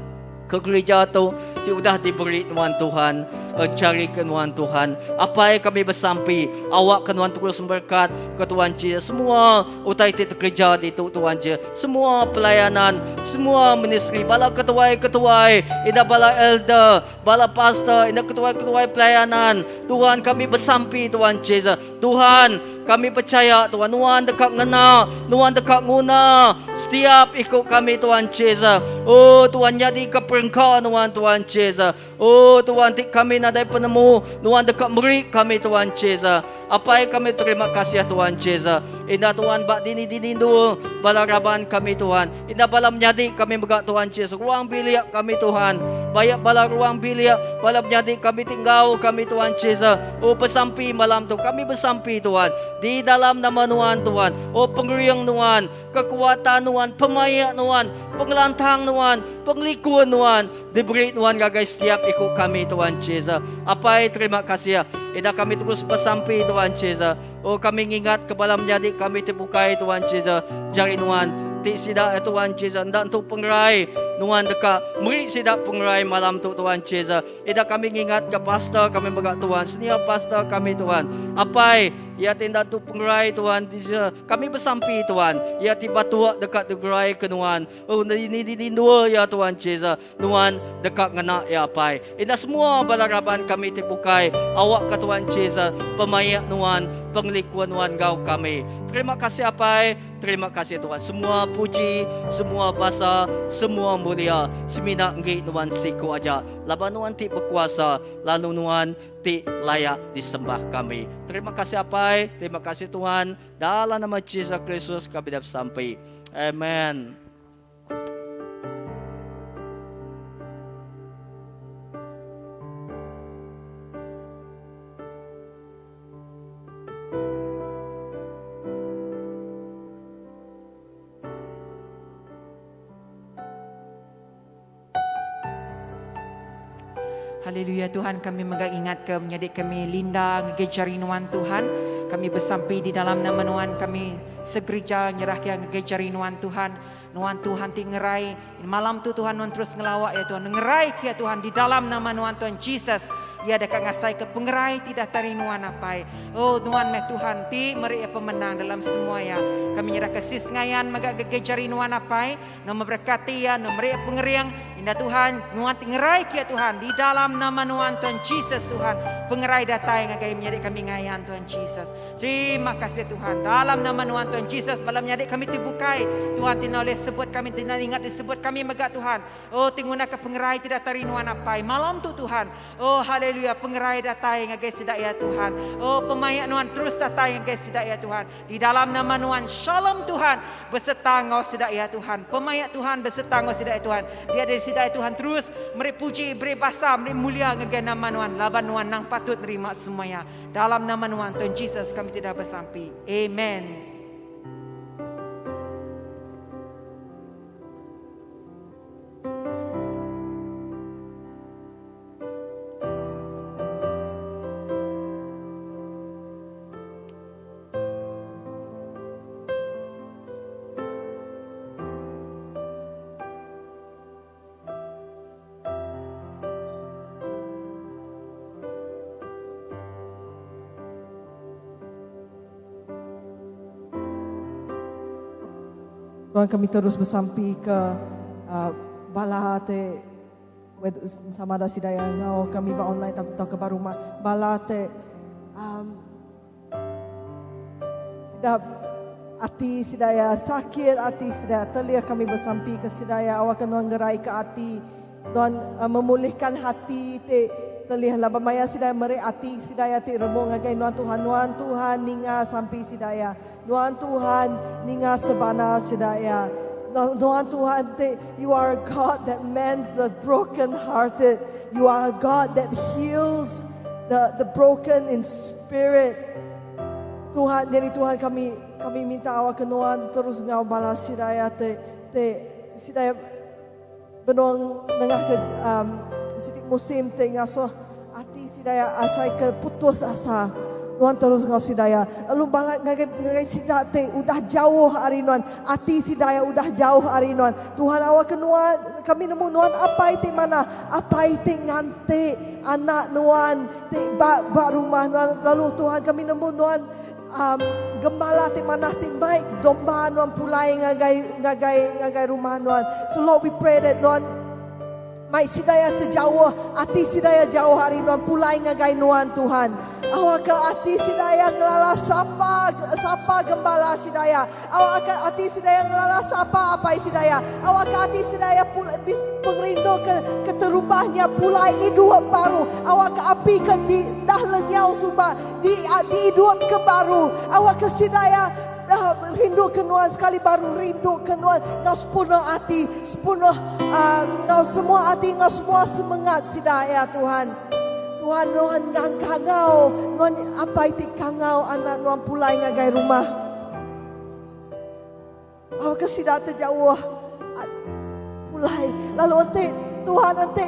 ke gerija tu ti udah diberi nuan Tuhan jari ke nuan Tuhan. Apai kami besampi awak ke nuan terus berkat ke Tuhan Jesus semua utai ti tekereja ditu Tuhan Jesus. Semua pelayanan, semua ministri bala ketuai-ketuai, indah bala elder, bala pastor, indah ketuai-ketuai pelayanan. Tuhan kami besampi Tuhan Jesus. Tuhan, kami pechaya Tuhan, Nuan deka ngena, Nuan deka nguna setiap iku kami Tuhan Jesus. Oh Tuhan nyadika perengka Nuan Tuhan Jesus. Oh Tuhan ti kami nadai penemu, Nuan deka meri kami Tuhan Jesus. Apai kami terima kasih Tuhan Jesus. Indah Tuhan ba dini-dini endur bala raban kami Tuhan. Indah bala menyadi kami mega Tuhan Jesus. Ruang bilik kami Tuhan. Bayak bala ruang bilik, bala menyadi kami ti enggau kami Tuhan Jesus. Oh besampi malam tu kami besampi Tuhan di dalam nama nuan Tuhan. Oh pengering nuan, kekuatan nuan, pemaik nuan, pengelantang nuan, pengelikun nuan diberi nuan ngagai setiap iku kami Tuhan Jesus. Apai terima kasih. Ida kami terus besampi Tuhan Jesus. Oh kami ngingat ke bala menyadi kami ti bukai Tuhan Jesus. Jari nuan ti sida ya Tuhan Jesus enda entu pengerai nuan deka meri sida pengerai malam tu Tuhan Jesus. Ida kami ngingat ke pastor kami mega Tuhan, senior pastor kami Tuhan. Apai iya ti enda entu pengerai Tuhan Jesus. Kami besampi Tuhan, iya ti batuk deka digerai ke nuan. Oh dini dini endur iya Tuhan Jesus. Nuan deka ngena iya Apai. Indah semua bala raban kami ti bukai awakka Tuhan Jesus pemaik nuan, pengelikun nuan enggau kami. Terima kasih Apai, terima kasih Tuhan. Semua puji, semua basa, semua mulia semina enggi nuan siku aja laban nuan ti bekuasa lalu nuan ti layak disembah kami. Terima kasih Apai, terima kasih Tuhan. Dalam nama Jesus Kristus kami dah besampi. Amen. Haleluya Tuhan kami mega ingat ke menyadi kami Linda ngagai jari nuan Tuhan. Kami besampi di dalam nama nuan kami segereja nyerah ke ngagai jari nuan Tuhan. Nuan Tuhan ti ngerai malam tu Tuhan nuan terus ngelawa ya Tuhan ngerai ke ya Tuhan di dalam nama nuan Tuhan Jesus. Iya deka ngasai ke pengerai ti datai ari nuan apai. Oh nuan meh Tuhan ti meri ya pemenang dalam semua ya. Kami nyerah ke sis ngayan mega ngagai jari nuan apai. Nuan memberkati iya, nuan meri iya pengering. Indah Tuhan, nuan ti ngerai ke iya Tuhan. Di dalam nama nuan Tuhan Jesus Tuhan. Pengerai datai ngagai menyadi kami ngayan Tuhan Jesus. Terima kasih Tuhan. Dalam nama nuan Tuhan Jesus, bala menyadi kami ti bukai. Tuhan ti enda ulih sebut kami, ti enda ingat disebut kami mega Tuhan. Oh ti nguna ke pengerai ti datai ari nuan apai. Malam tu Tuhan. Oh haleluya pengerai datai ngagai sida iya Tuhan. Oh pemaik nuan terus datai ngagai sida iya Tuhan. Di dalam nama nuan Shalom Tuhan beserta enggau sida iya Tuhan. Pemaik Tuhan beserta enggau sida iya Tuhan. Dia dari sida iya Tuhan terus meri puji, beri basa, meri mulia ngagai nama nuan laban nuan nang patut nerima semua iya. Dalam nama nuan Tuhan Jesus kami ti dah besampi. Amen. Tuhan kami terus besampi ke uh, bala te sama ada sida yang ngau kami ba online atau ke ba rumah bala te um, Sida ati sida ya sakit ati sida telia kami besampi ke sida ya awak nuan ngerai ke ati nuan uh, memulihkan hati te telih laban maya sida meri ati sida ya ti remung ngagai nuan Tuhan nuan Tuhan ninga sampi sida ya nuan Tuhan ninga sebana sida ya Nuan Tuhan te you are a God that mends the broken hearted you are a God that heals the the broken in spirit. Tuhan, jadi Tuhan kami kami minta awak ke nuan terus ngau bala sidaya te te sidaya benung nengah ke um, siti musim te ngasuh ati sidaya asai ke putus asa. Nuan terus ngau sidaya. Lalu bala ngagai ngagai sida te udah jauh ari nuan. Ati sidaya udah jauh ari nuan. Tuhan awak ke nuan kami nemu nuan apai ti manah, apai ti nganti anak nuan ti ba ba rumah nuan lalu Tuhan kami nemu nuan um, gembala ti manah ti baik domba nuan pulai ngagai ngagai ngagai rumah nuan. So Lord we pray that nuan mai sidaya terjauh ati sidaya jauh hari nuan pulai ngagai nuan Tuhan. Awak ke ati sidaya ngelala sapa sapa gembala sidaya. Awak ke ati sidaya ngelala sapa apai sidaya. Awak ke ati sidaya pulai bis pengerindu ke keterubahnya pulai hidup baru. Awak ke api ke di dah lenyau suba di di hidup ke baru. Awak ke sidaya uh, rindu ke nuan sekali baru rindu ke nuan ngau sepenuh ati sepenuh uh, ngau semua ati ngau semua semangat sidaya Tuhan. Tuhan nuan ngang kangau nuan apai ti kangau anak nuan pulai ngagai rumah. Awak ke sida terjauh pulai lalu enti Tuhan enti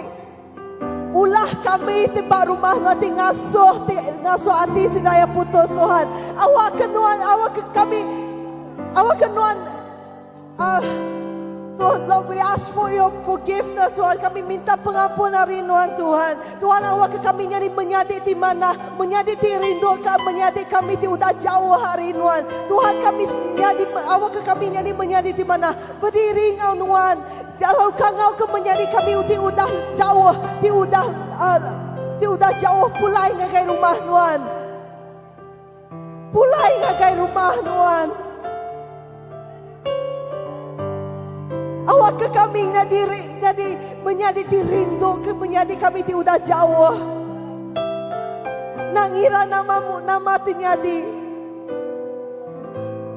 ulah kami ti ba rumah nuan ti ngasuh ti ngasuh ati sida ya putus Tuhan. Awak ke nuan awak ke kami awak ke nuan uh, Tuhan, Lord, we ask for your forgiveness, Tuhan. Kami minta pengampunan dari Nuan, Tuhan. Tuhan, awak ke kami nyadi menyadi di mana, menyadi ti rindu ka, menyadi kami ti udah jauh hari Nuan. Tuhan, kami nyadi, awak ke kami nyadi menyadi di mana, berdiri ngau Nuan. Lalu kangau ke menyadi kami ti udah jauh, ti udah uh, ti udah jauh pulai ngagai rumah Nuan. Pulai ngagai rumah Nuan. Awak ke kami jadi jadi menyadi ti rindu ke menyadi kami ti udah jauh. Nak ngira namamu nama ti nyadi.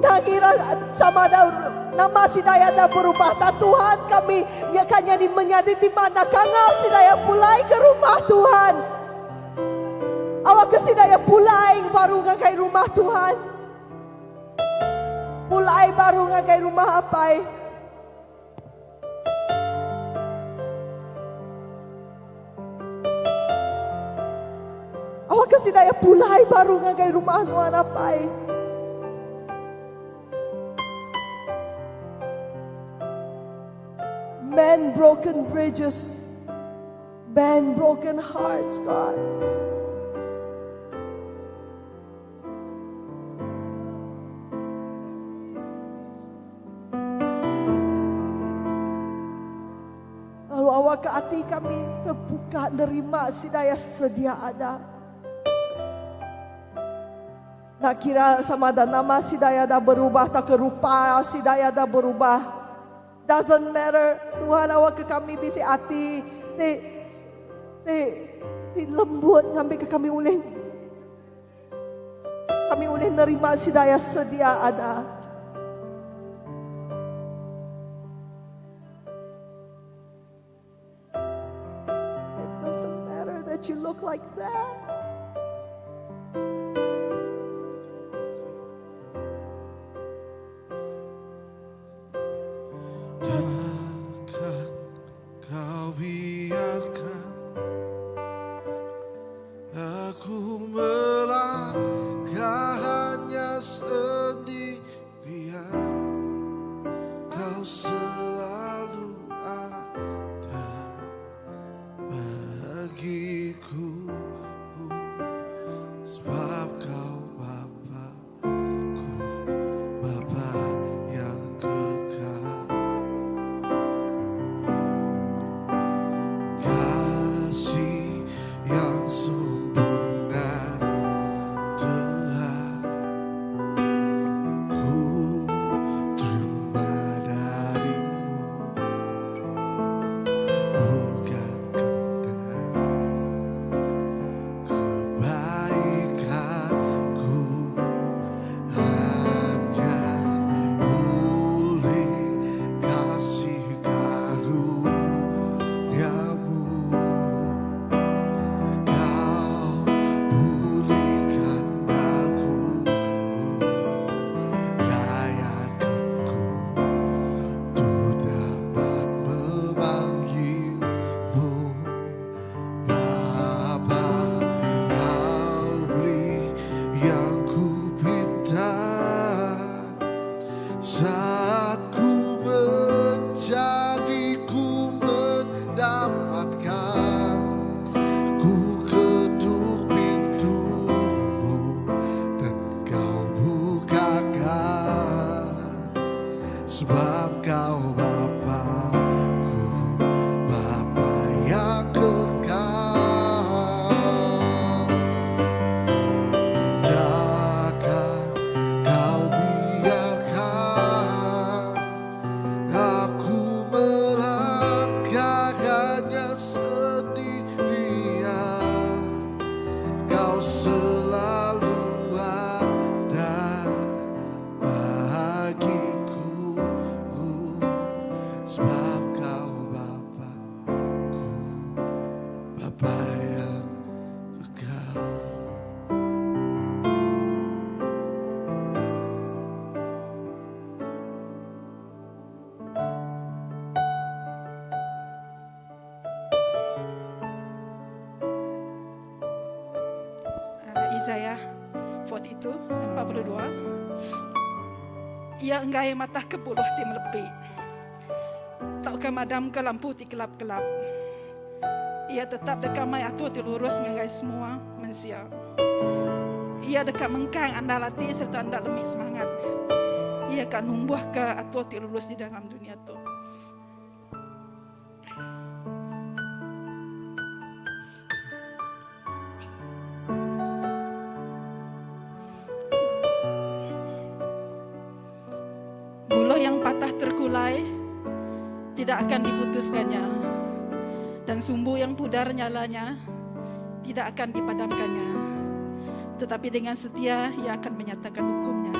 Nak ngira sama ada nama sidaya dah berubah. Tak Tuhan kami nyakan jadi menyadi di mana kangau sidaya pulai ke rumah Tuhan. Awak ke sidaya pulai baru ngagai rumah Tuhan. Pulai baru ngagai rumah apai. Awakka sida iya pulai baru ngagai rumah nuan apai. Men broken bridges, men broken hearts, God. Lalu awakka ati kami tebuka nerima sida iya sedia ada. Enda kira sama ada nama sida iya dah berubah tauka rupa sida iya dah berubah. Doesn't matter. Tuhan awakka kami bisi ati ti ti ti lembut ngambika kami ulih Kami ulih nerima sida iya sedia ada. It doesn't matter that you look like that. Takkan kau biarkan aku melangkah hanya sendirian. Kau selalu ada bagiku. Sebab kau Bapa-ku, Bapa yang kekal. Kasih yang sempurna telah ku terima darimu. Bukan karena kebaikanku, hanya oleh kasih karuniamu. Kau pulihkan aku, layakkan ku untuk dapat memanggilmu Bapa. Kau beri yang ku pinta saat ku mencari, ku mendapatkan. Ku ketuk pintumu dan kau bukakan. Sebab kau Bapa-ku, Bapa yang kekal. Takkan kau biarkan aku melangkah hanya sendirian. Kau selalu ada bagiku. Sebab kau Bapa-ku, Bapa yang kekal. Isaiah 42, 42. Iya enggai matah ke buluh ti melepi, tauka madamka lampu ti kelap-kelap. Iya tetap deka mai atur ti lurus ngagai semua mensia. Iya deka mengkang andal ati sereta enda lemi semangat. Iya ka numbuhka atur ti lurus di dalam dunya tu. Buluh yang patah terkulai tidak akan diputuskannya, dan sumbu yang pudar nyalanya tidak akan dipadamkannya. Tetapi dengan setia ia akan menyatakan hukumnya.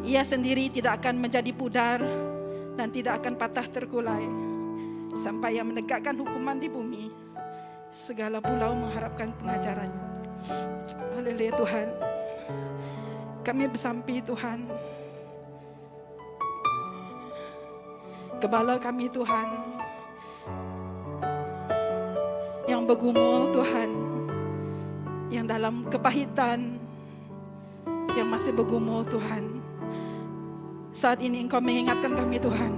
Ia sendiri tidak akan menjadi pudar dan tidak akan patah terkulai sampai ia menegakkan hukuman di bumi. Segala pulau mengharapkan pengajarannya. Haleluya Tuhan. Kami besampi Tuhan. Kebala kami Tuhan. Yang begumul Tuhan. Yang dalam kepahitan, yang masih bergumul Tuhan. Saat ini Engkau mengingatkan kami Tuhan,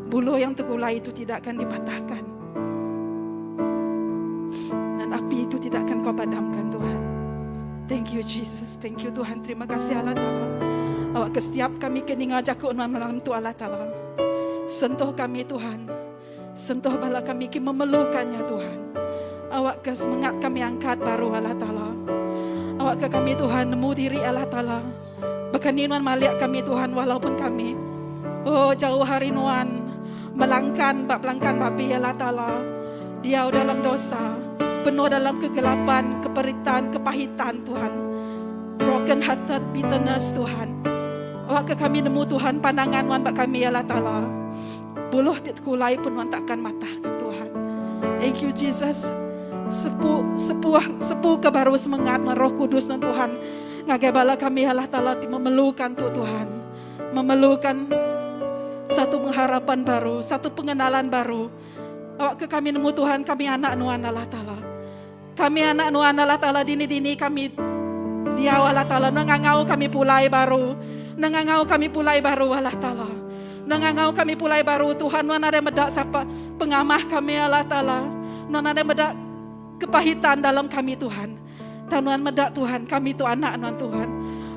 buluh yang terkulai itu tidak akan dipatahkan. Dan api itu tidak akan Kau padamkan Tuhan. Thank you Jesus, thank you Tuhan. Terima kasih Allah Ta'ala. Awak ke setiap kami ke ninga jaku nuan malam tu Allah Ta'ala. Sentuh kami Tuhan. Sentuh bala kami ke memerlukannya Tuhan. Awak ke semengat kami angkat baru Allah Ta'ala. Awak ke kami Tuhan nemu diri Allah Ta'ala. Baka ni nuan malik kami Tuhan walaupun kami oh jauh hari nuan melangkan bak pelangkan babi Allah Ta'ala. Diau dalam dosa, penuh dalam kegelapan, keperitan, kepahitan Tuhan. Broken hearted, bitterness Tuhan. Awak ke kami nemu Tuhan pandangan nuan bak kami Allah Ta'ala. Buluh ti kulai pun nuan takkan matahkan Tuhan. Thank you Jesus. Sepu sepu sepu ke baru semengat Roh Kudus dan Tuhan. Ngagai bala kami Allah Ta'ala ti memerlukan tu Tuhan. Memerlukan satu pengharapan baru, satu pengenalan baru. Awak ke kami nemu Tuhan, kami anak nuan Allah Ta'ala. Kami anak nuan Allah Ta'ala dini-dini kami dia Allah Ta'ala. Nengangau kami pulai baru. Nengangau kami pulai baru Allah Ta'ala. Nengangau kami pulai baru Tuhan. Nuan ada medak sapa pengamah kami Allah Ta'ala. Nuan ada medak kepahitan dalam kami Tuhan. Dan Nuan medak Tuhan, kami tu anak Nuan Tuhan.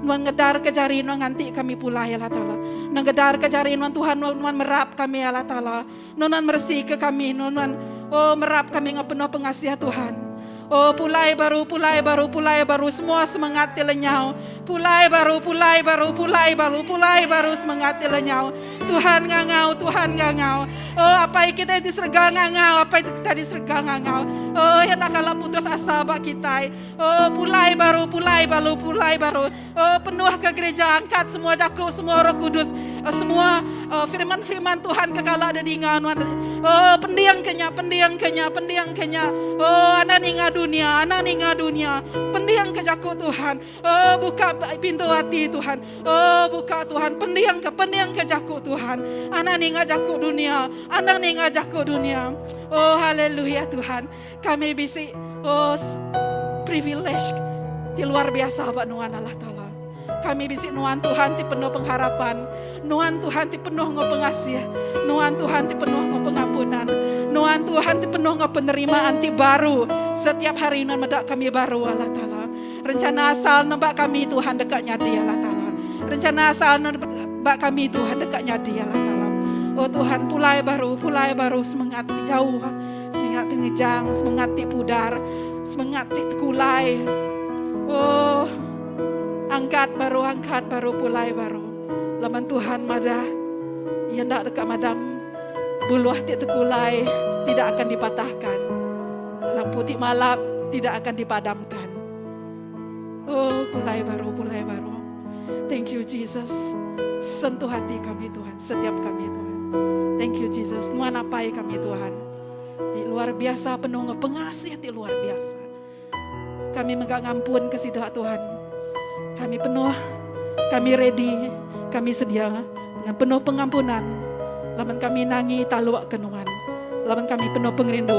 Nuan ngedar ke jari Nuan nganti kami pulai Allah Ta'ala. Nuan ngedar ke jari Nuan Tuhan, Nuan merap kami Allah Ta'ala. Nuan mersi ke kami, Nuan oh merap kami dengan penuh pengasih Tuhan. Oh pulai baru, pulai baru, pulai baru, semua semangat lenyau. Pulai baru, pulai baru, pulai baru, pulai baru semangat lenyau. Tuhan ngangau, Tuhan ngangau. Oh apa yang kita di serga ngangau, apa yang kita di serga ngangau. Oh yang nak kalah putus asa bak kita. Oh pulai baru, pulai baru, pulai baru. Oh penuh ke gereja angkat semua jaku, semua Roh Kudus, oh, semua oh, firman-firman Tuhan kekala ada di ingan. Oh pendiang kenya, pendiang kenya, pendiang kenya. Oh anak ninga dunia, anak ninga dunia. Pendiang ke jaku Tuhan. Oh buka pintu hati Tuhan. Oh buka Tuhan, pendiang ke jaku Tuhan. Anak ninga jaku dunia, anak ninga jaku dunia. Oh haleluya Tuhan. Kami bisi oh privilege di luar biasa bak nuan Allah Ta'ala. Kami bisi nuan Tuhan ti penuh pengharapan. Nuan Tuhan ti penuh ngau pengasih. Nuan Tuhan ti penuh ngau pengampunan. Nuan Tuhan ti penuh ngau penerimaan ti baru. Setiap hari nuan medak kami baru Allah Ta'ala. Rencana asal nembak kami Tuhan dekatnya dia Allah Ta'ala. Rencana asal nembak kami Tuhan dekatnya dia Allah Ta'ala. Oh Tuhan pulai baru, pulai baru semangat jauh. Semangat tengejang, semangat ti pudar, semangat ti kulai. Oh angkat baru, angkat baru, pulai baru. Laman Tuhan madah, ia ndak dekat madam. Buluh ti terkulai tidak akan dipatahkan. Lampu ti malap tidak akan dipadamkan. Oh, pulai baru, pulai baru. Thank you Jesus. Sentuh hati kami Tuhan, setiap kami Tuhan. Thank you Jesus. Nuan apai kami Tuhan. Di luar biasa penuh pengasih di luar biasa. Kami menggak ngampun ke sidak Tuhan. Kami penuh, kami ready, kami sedia dengan penuh pengampunan. Laman kami nangi taluak kenuan. Laman kami penuh pengerindu.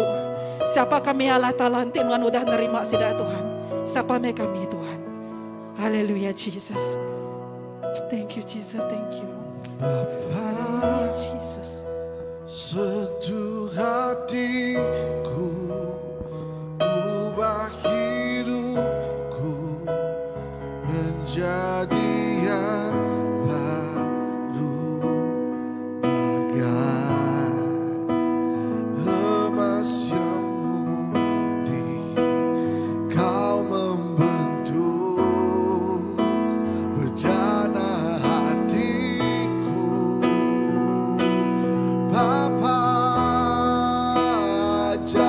Siapa kami Allah Ta'ala nanti nuan udah nerima sidak Tuhan. Siapa me kami Tuhan. Haleluya Jesus. Thank you Jesus, thank you. Bapa Jesus. Sentuh hatiku, ubah hidupku menjadi yang baru bagai emas yang murni. Kau membentuk bejana hatiku. Bapa ajar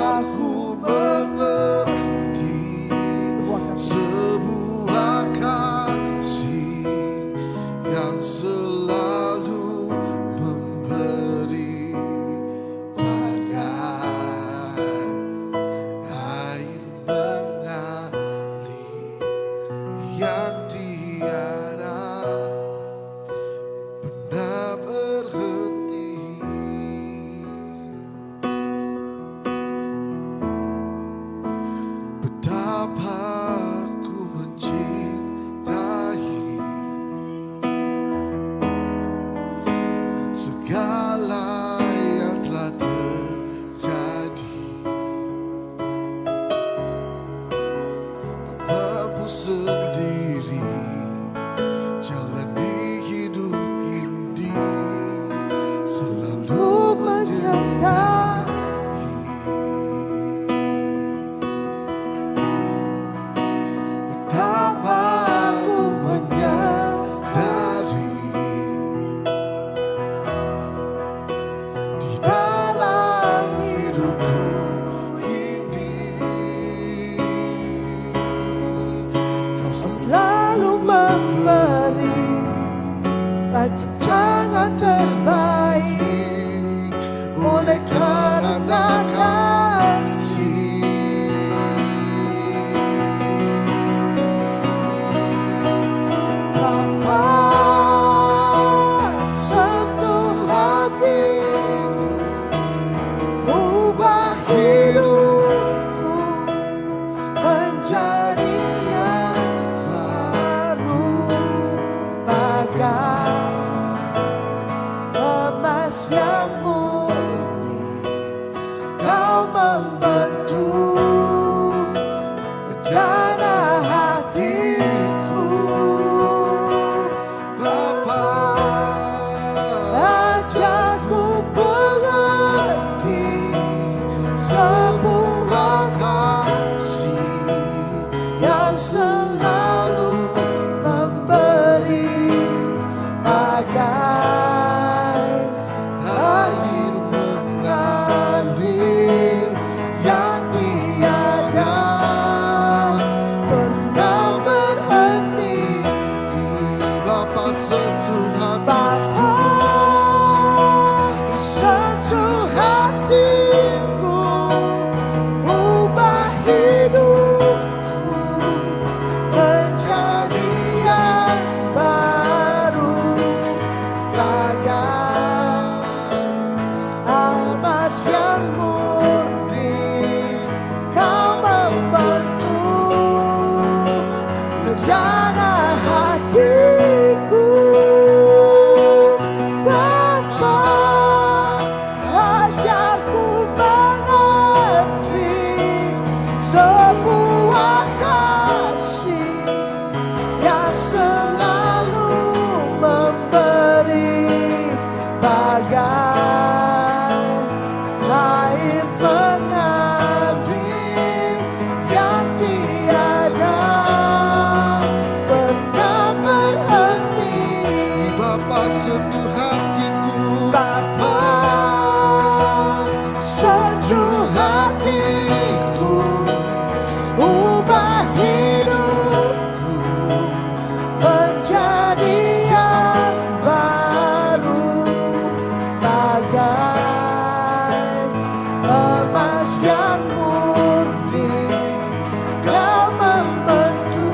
Rancangan terbaik oleh karena kasih. Bapa, sentuh hatiku, ubah hidupku menjadi yang baru, bagai emas yang murni. Kau membentuk bejana hatiku. Bapa, ajarku mengerti sebuah kasih yang selalu memberi bagai air mengalir yang tiada pernah berhenti. Bapa, sentuh hati. Bapa, sentuh hatiku, ubah hidupku menjadi yang baru, bagai emas yang murni. Kau membentuk bejana hatiku. Bapa, ajarku mengerti sebuah kasih yang selalu memberi bagai air mengalir yang tiada pernah berhenti. Bapa, sentuh hatiku. Bapa, sentuh hatiku, ubah hidupku menjadi yang baru, bagai emas yang murni. Kau membentuk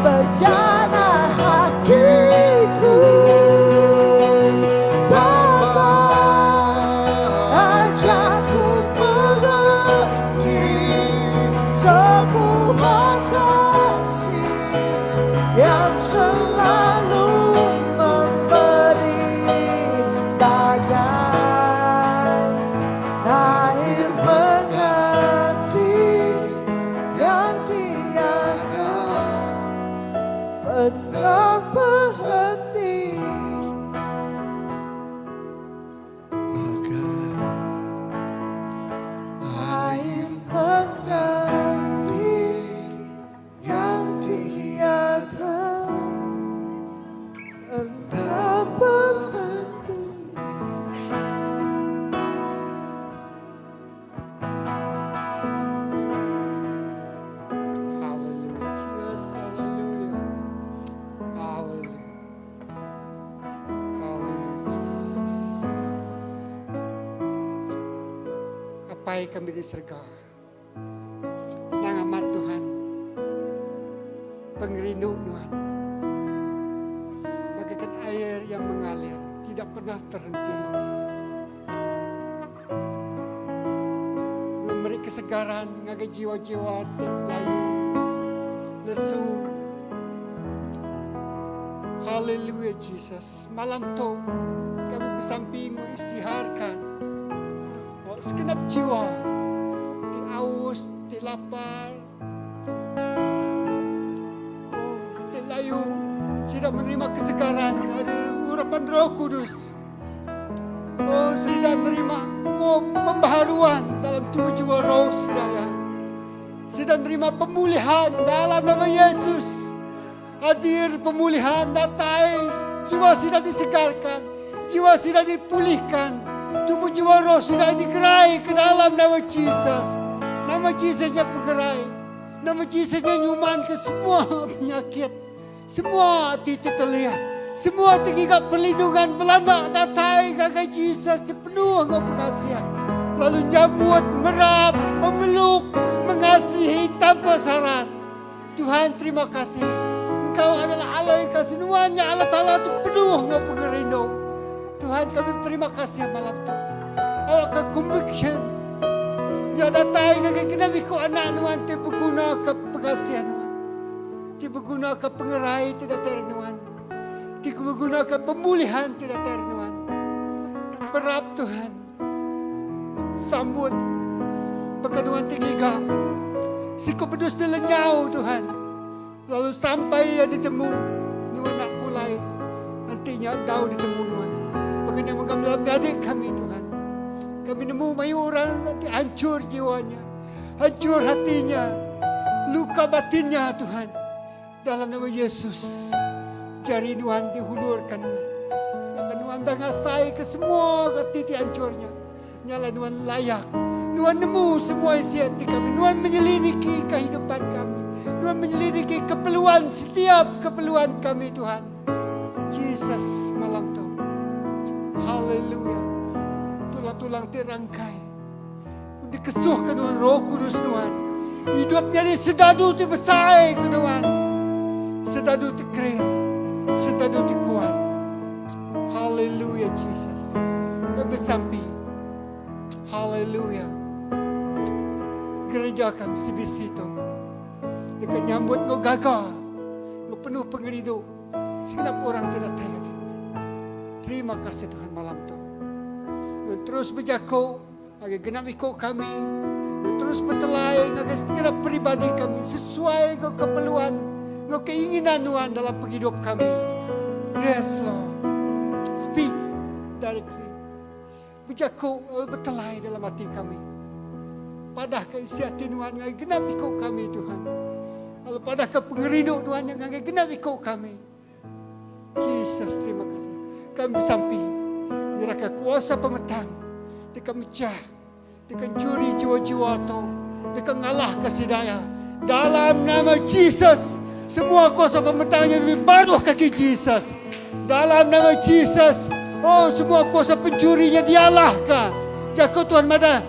bejana hatiku. Bapa, ajarku mengerti sebuah kasih yang selalu memberi bagai air mengalir yang tiada pernah berhenti. Bagai Air mengalir yang tiada pernah berhenti. Hallelujah. Yes, hallelujah. Hallelujah. Hallelujah, Jesus. Apai kami di serga. Yang amat Tuhan. Pengerindu Tuhan. Bagaikan air yang mengalir, tidak pernah terhenti. Memberi kesegaran ngagai jiwa-jiwa layu, lesu. Haleluya Jesus. Malam tu kami bersampi mengisytiharkan oh, segenap jiwa ti aus, ti lapar, oh, ti layu tidak menerima kesegaran dari urapan Roh Kudus. Oh, sudah menerima oh, pembaharuan dalam tubuh jiwa roh saudara. Sudah menerima pemulihan dalam nama Yesus. Hadir pemulihan datang. Jiwa sudah disegarkan. Jiwa sudah dipulihkan. Tubuh jiwa roh sudah digerai ke dalam nama Jesus. Nama Jesusnya bergerai. Nama Jesusnya nyuman ke semua penyakit. Semua titik terlihat. Semua ti ngiga perlindungan belanda datai ngagai Jesus ti penuh enggau pengasih, lalu nyambut, merap, memeluk, mengasihi tanpa syarat. Tuhan terima kasih. Engkau adalah Allah yang kasih nuan nya Allah Taala ti penuh enggau pengerindu. Tuhan kami berterima kasih malam tu. Awakka conviction nya datai ngagai genap iku anak nuan ti begunaka pengasih nuan. Ti begunaka pengerai ti datai ari nuan. Ti begunaka pemulihan ti datai ari nuan. Berap Tuhan. Sambut baka nuan ti ngiga siku bedus ti lenyau Tuhan. Lalu sampai iya ditemu nuan enda pulai enti nya enggau ditemu nuan. Baka nya mega bala menyadi kami Tuhan. Kami nemu mayuh orang ti hancur jiwa nya, hancur hati nya, luka batin nya Tuhan. Dalam nama Yesus, jari nuan dihulurka nuan. Laban nuan dah ngasaika semua ati ti hancur nya. Nya alai nuan layak. Nuan nemu semua isi ati kami. Nuan menyelidiki kehidupan kami. Nuan menyelidiki keperluan setiap keperluan kami Tuhan. Jesus malam tu. Haleluya. Tulang-tulang ti rangkai. Dikesuhka nuan Roh Kudus nuan. Hidup nyadi sedadu ti besai ke nuan. Sedadu ti kering. Sedadu ti kuat. Haleluya Jesus. Kami besampi. Haleluya. Gereja kami CBC tu. Deka nyambut enggau gaga. Enggau penuh pengerindu. Segenap orang ti datai ngagai nuan. Terima kasih Tuhan malam tu. Nuan terus bejaku ngagai genap iku kami. Nuan terus betelai ngagai segenap peribadi kami sesuai enggau keperluan enggau keinginan nuan dalam pengidup kami. Yes Lord. Speak directly. Bejaku lalu betelai dalam ati kami. Padahka isi ati nuan ngagai genap iku kami Tuhan. Lalu padahka pengerindu nuan nya ngagai genap iku kami. Jesus terima kasih. Kami besampi nyerahka kuasa pemetang deka mecah, deka ncuri jiwa-jiwa tu, deka ngalahka sida iya. Dalam nama Jesus, semua kuasa pemetang nya di baruh kaki Jesus. Dalam nama Jesus, oh semua kuasa pencuri nya dialahka. Jaku Tuhan madah,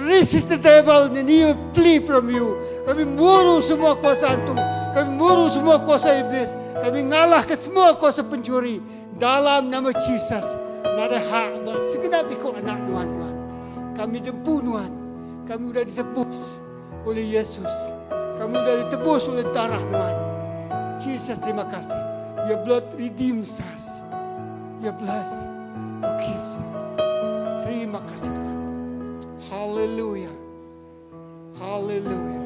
resist the devil and he will flee from you. Kami muru semua kuasa antu. Kami muru semua kuasa iblis. Kami ngalahka semua kuasa pencuri. Dalam nama Jesus, nadai hak ba segenap iku anak nuan Tuhan. Kami dempu nuan. Kami udah ditebus oleh Yesus. Kami udah ditebus oleh darah nuan. Jesus terima kasih. Your blood redeems us. Your blood forgives us. Terima kasih Tuhan. Haleluya. Haleluya.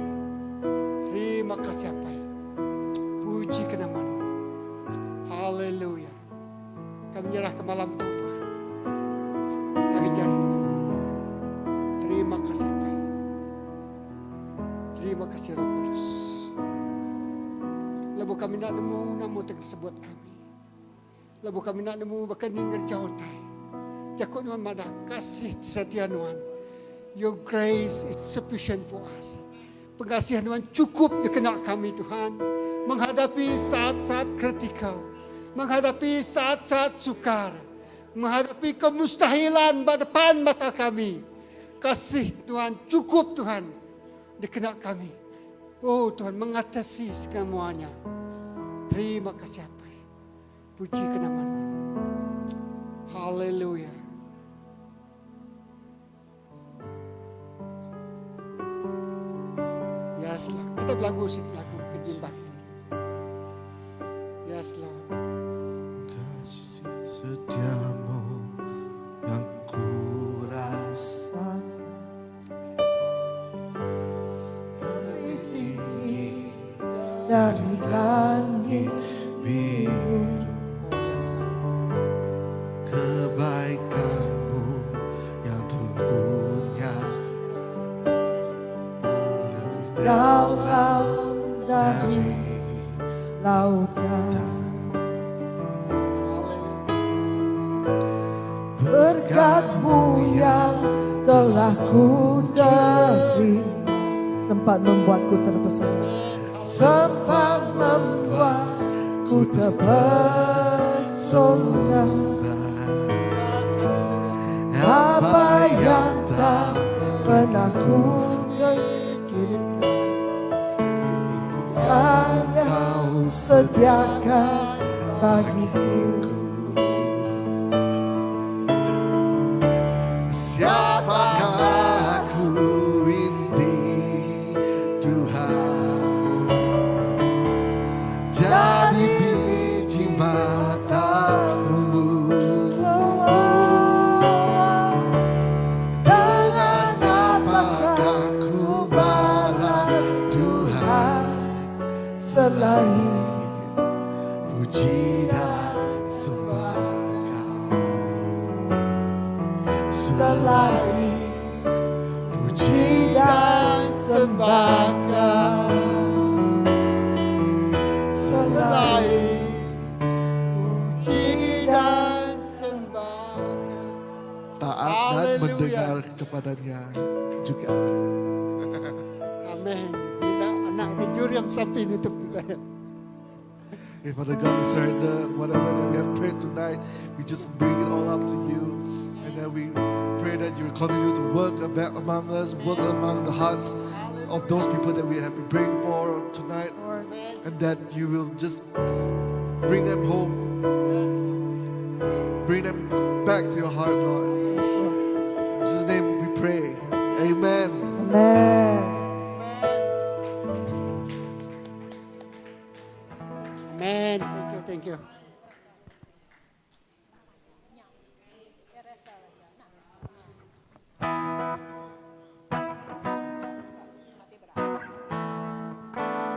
Terima kasih Apai. Puji ke nama Nuan. Haleluya. Kami nyerah ke malam tu Tuhan. Lagi jari Nuan. Terima kasih Apai. Terima kasih Roh Kudus. Lebuh kami nak nemu nama tersebut kami. Lebuh kami enda nemu baka ni ngereja utai. Jaku nuan madah kasih setia nuan. Your grace is sufficient for us. Pengasih nuan cukup dikena kami Tuhan menghadapi saat-saat kritikal, menghadapi saat-saat sukar, menghadapi kemustahilan ba depan mata kami. Kasih nuan cukup Tuhan dikena kami. Oh Tuhan mengatasi semuanya. Terima kasih Apai. Puji ke nama Nuan. Haleluya. Yes, Lord. Kita belagu sikit lagu penyembah kita. Yes, Lord. Kasih setiamu yang ku rasa Lebih tinggi dari langit biru kebaikanmu yang turunnya lebih dalam dari dari lautan. Berkatmu yang telah ku terima sempat membuatku terpesona. Sempat membuatku terpesona. Sorga. Apa yang tak pernah ku pikirkan Itu yang kau sediakan bagiku. Siapakah aku ini Tuhan, jadi biji matamu? Dengan apakah ku balas Tuhan, Selain puji dan sembah kau, selain puji dan sembah kau, selain Puji dan sembah kau. Taat dan Haleluya. mendengar kepadanya juga. Amin. Minta anak itu juriam sampai nutup saya. Hey, Father God, we surrender whatever that we have prayed tonight. We just bring it all up to you. And then we pray that you will continue to work among us, work among the hearts of those people that we have been praying for tonight. And that you will just bring them home. Bring them back to your heart, Lord. In Jesus' name we pray. Amen. Amen.